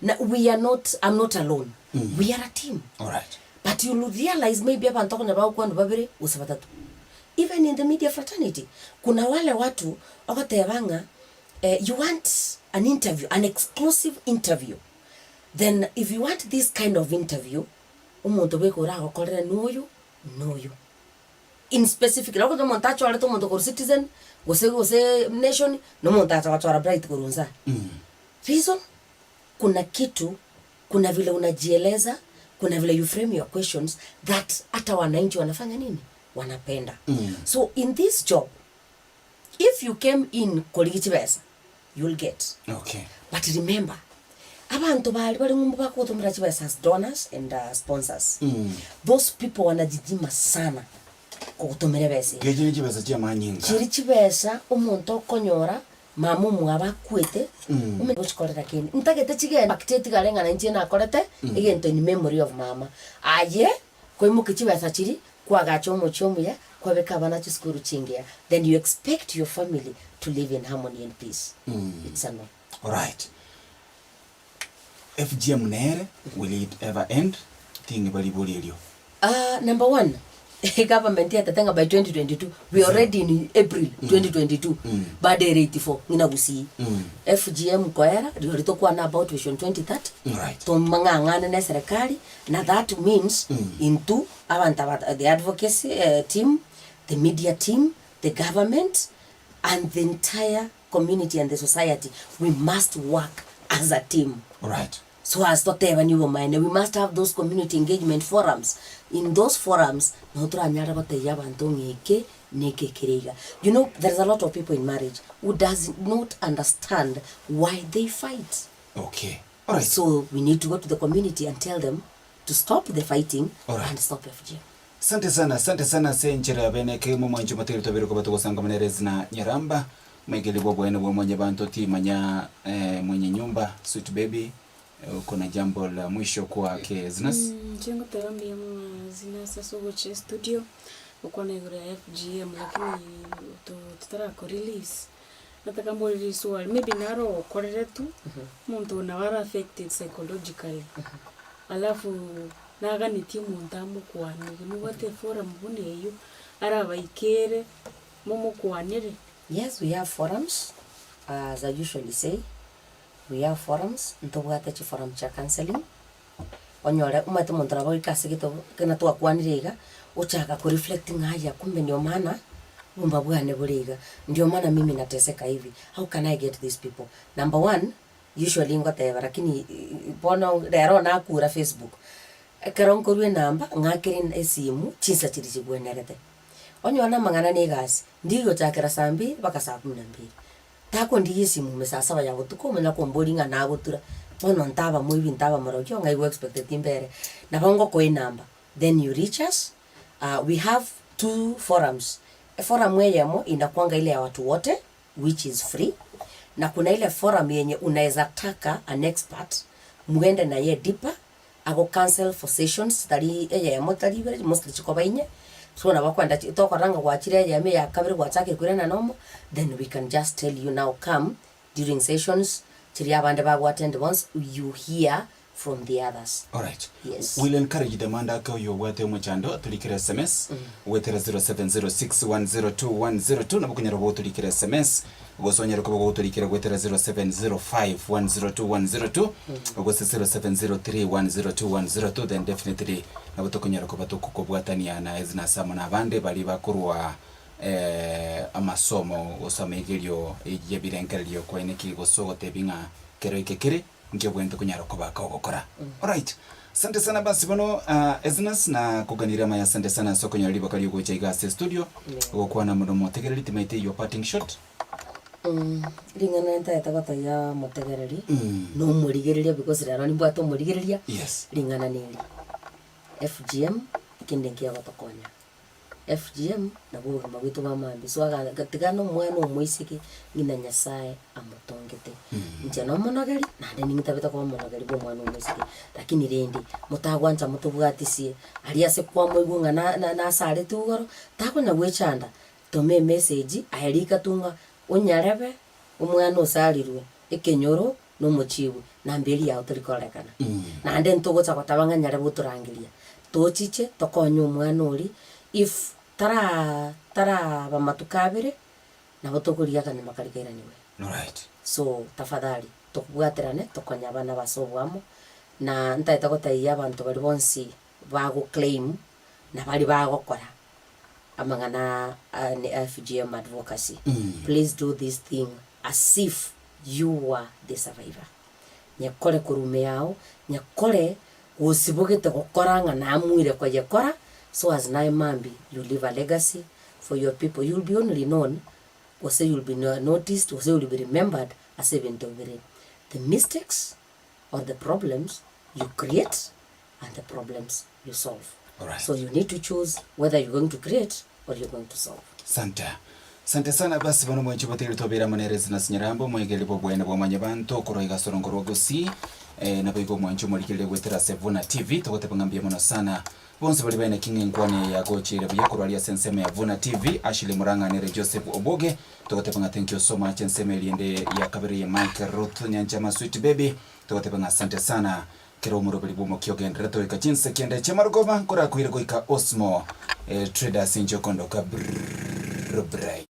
[SPEAKER 3] Na we are not, I'm not alone, we are a team.
[SPEAKER 1] Alright.
[SPEAKER 3] But you'll realize maybe abanto okonyora bagokwanwa babere gose batato. Even in the media fraternity, kuna wale watu ogoteba ng'a you want an interview, an exclusive interview, then if you want this kind of interview, omonto bweka oragokorere noyo, noyo. In specific, nabo omonto omonto achorete omonto korwa Citizen, gose gose Nation, na omonto acha gochora Bright korwa nsa. Reason, kuna kitu, kuna vile unajieleza, kuna vile you frame your questions that hata wananchi wanafanya nini? Wanapenda. So in this job, if you came in korigia chibesa, you'll get.
[SPEAKER 1] Okay.
[SPEAKER 3] But remember, abanto baria bare ng'umbu bakogotomera chibesa as donors and sponsors, those people wanajijima sana kogotomera ebesa eye.
[SPEAKER 1] Kechi ne chibesa chiamanyinga.
[SPEAKER 3] Chiri chibesa omonto okonyora mama omwabo akwete, omanye gochikorera kende. Ntagete chigende impact etigare ng'a nainche nakorete egento in memory of mama. Aye, koimokia chibesa chiria, kwagacha omochie omuya, kwabeka abana chisukuru chingiya, then you expect your family to live in harmony and peace. It's a no.
[SPEAKER 1] Alright. FGM nere, will it ever end? Ting'iba ribori erio.
[SPEAKER 3] Ah, number one, government yatete ng'a by 2022, we are already in April 2022, bado ere 84 ng'ina gusii. FGM koera, rirorio tokwana about vision 2030,
[SPEAKER 1] Right.
[SPEAKER 3] tomang'ang'ane na eserekari, na that means intwe abanto aba the advocacy eh, team, the media team, the government, and the entire community and the society, we must work as a team.
[SPEAKER 1] Alright.
[SPEAKER 3] So as totebani obomaene, we must have those community engagement forums. In those forums, no toranyare gotebia abanto ng'a eke na eke ekere iga. You know, there's a lot of people in marriage who does not understand why they fight.
[SPEAKER 1] Okay. Alright.
[SPEAKER 3] So we need to go to the community and tell them to stop the fighting
[SPEAKER 1] Alright.
[SPEAKER 3] and stop FGM.
[SPEAKER 1] Asante sana, asante sana ase enchera ya bene ekemo omwanchi omotegereri tobere koba togosangamana ere zina Nyaramba, omwegeri bwa oboene bwa mwanyabanto timanya eh, mwenye nyumba sweet baby eh, uko na jambo la mwisho kwake Zinas?
[SPEAKER 8] Inche ngoteba mbuya mono Zinas ase ogocha estudio, gokwana igoro ya FGM lakini to totarako release. Nataka mbore riswali, maybe naro okoreretwe, omonto oyo nabo are affected psychologically, alafu naganetie omonto amokwanere, mobwate eforum buna eywo, arabaikere, momokwanere.
[SPEAKER 3] Yes we have forums, as I usually say, we have forums, ntobwate chiforum chia counselling, onyore omanyete omonto nabo agoika ase egento kena twakwanire iga, ochaka ko reflect ng'a aya kumbe ndio maana obomba bwane bore iga, ndio maana mimi nateseka hivi, how can I get these people? Number one, usually ngoteba lakini bono rero nakura facebook, ekero nkorwa enamba ng'akere esimu chinsa chiria chigwenerete. Onyore namang'ana na egasi, ndigochakera saa mbili mpaka saa kumi na mbili. Takondigia esimu ime saa saba ya botuko omanye akomboria ng'a nagotura, bono ntaba moibi ntaba morogi ng'ai gwa expecteti mbere. Nabo ngokoa enamba, then you reach us, we have two forums, eforum eyemo inakuanga ile ya watu wote which is free, na kuna ile forum yenye unaeza taka an expert mwende naye deeper, ago counsel for sessions tari eyemo tari ibere mostly chikoba inye, so nabo okoenda chi tokorora ng'a gwachire eyemo eya kabere gwachakire koirana nomo, then we can just tell you now come during sessions chiria abande bago attend bonsi you hear from the others.
[SPEAKER 1] Alright.
[SPEAKER 3] Yes.
[SPEAKER 1] We'll encourage them ande ake oyo obwate omochando atorikere sms goetera 0706102102 nabo okonyara gotorikera sms Gose onyare koba gogotorikera goetera 0705102102 gose 0703102102 then definitely nabo tokonyara koba tokokobwatania na Esnas amo na abande baria bakorwa amasomo gose amaigerio y'ebirengererio kwaineki gose ogotebi ng'a kero eke kere nkiobwenerete konyara koba kogokora. Alright. Asante sana basi bono Esnas na koganire amaya asante sana ase okonyora riboka riogocha iga ase estudio gokwana mono motegereri timaete your parting shot.
[SPEAKER 3] Ring'ana ntagete gotebia omotegereri, na omorigereria because rero nimbwate omorigereria,
[SPEAKER 1] Yes.
[SPEAKER 3] ring'ana neri, FGM kende nkiagotokonya. FGM nabwo obogima bwaito bwa mambia so aga tiga na omwana omoiseke ng'ina Nyasaye amotongete. Inche nomonogeri naende ning'itabete koba omonogeri bwa omwana omoiseke, lakini rende motagwancha motobwatisie aria ase kwamoigwa ng'a na- na nasaretwe igoro, takonya gwechanda, toma emessage aye rika tu ng'a onyarebe omwana osarirwe ekenyoro na omochibu, na mberi yao tori kororekana. Naende ntogocha gotaba ng'a nyarebe otorangeria, tochiche tokonye omwana oria, if tara taraba matuko abere, nabo tokorigia akanyuma karia kairanigwe.
[SPEAKER 1] Alright.
[SPEAKER 3] So tafadhali, tobwaterane tokonye abana aba ase oboamo, na ntagete gotebia abanto baria bonsi bago claim na baria bagokora amang'ana aa ne FGM advocacy, please do this thing as if you were the survivor. Nyekore korwa ime yao, nyekore gosibogete gokora ng'a namuire koyekora, so as naye mambia you leave a legacy for your people, you'll be only known gose you'll be noticed gose you'll be remembered ase ebinto bire the mistakes or the problems you create and the problems you solve.
[SPEAKER 1] Alright.
[SPEAKER 3] So you need to choose whether you're going to create or you're going to solve.
[SPEAKER 1] Sante. Sante sana basi bono mwanchi botigere tobera amo nere Sinas Nyarambo moegeri bw'obweene bwa mwanyabanto korwa iga ase orongo rwa Gusii eh, naboigo omwanchi omorigereria goetera ase Vuna TV togoteba ng'a mbuya mono sana bonsi baria baine king'a enkwana eye yagocheire buya korwa aria ase ensemo ya Vuna TV Ashley Murang'a nere Joseph Oboge togoteba ng'a thank you so much ensemo eria ende ya kabere ye Mike Ruth Nyanchama sweet baby togoteba ng'a asante sana Kera omoroberi bw'omokia ogendererete goika chinsa kianda chi'amarogoba, nkorakoire goika Osmo Traders inche okondoka Brrrr Brai.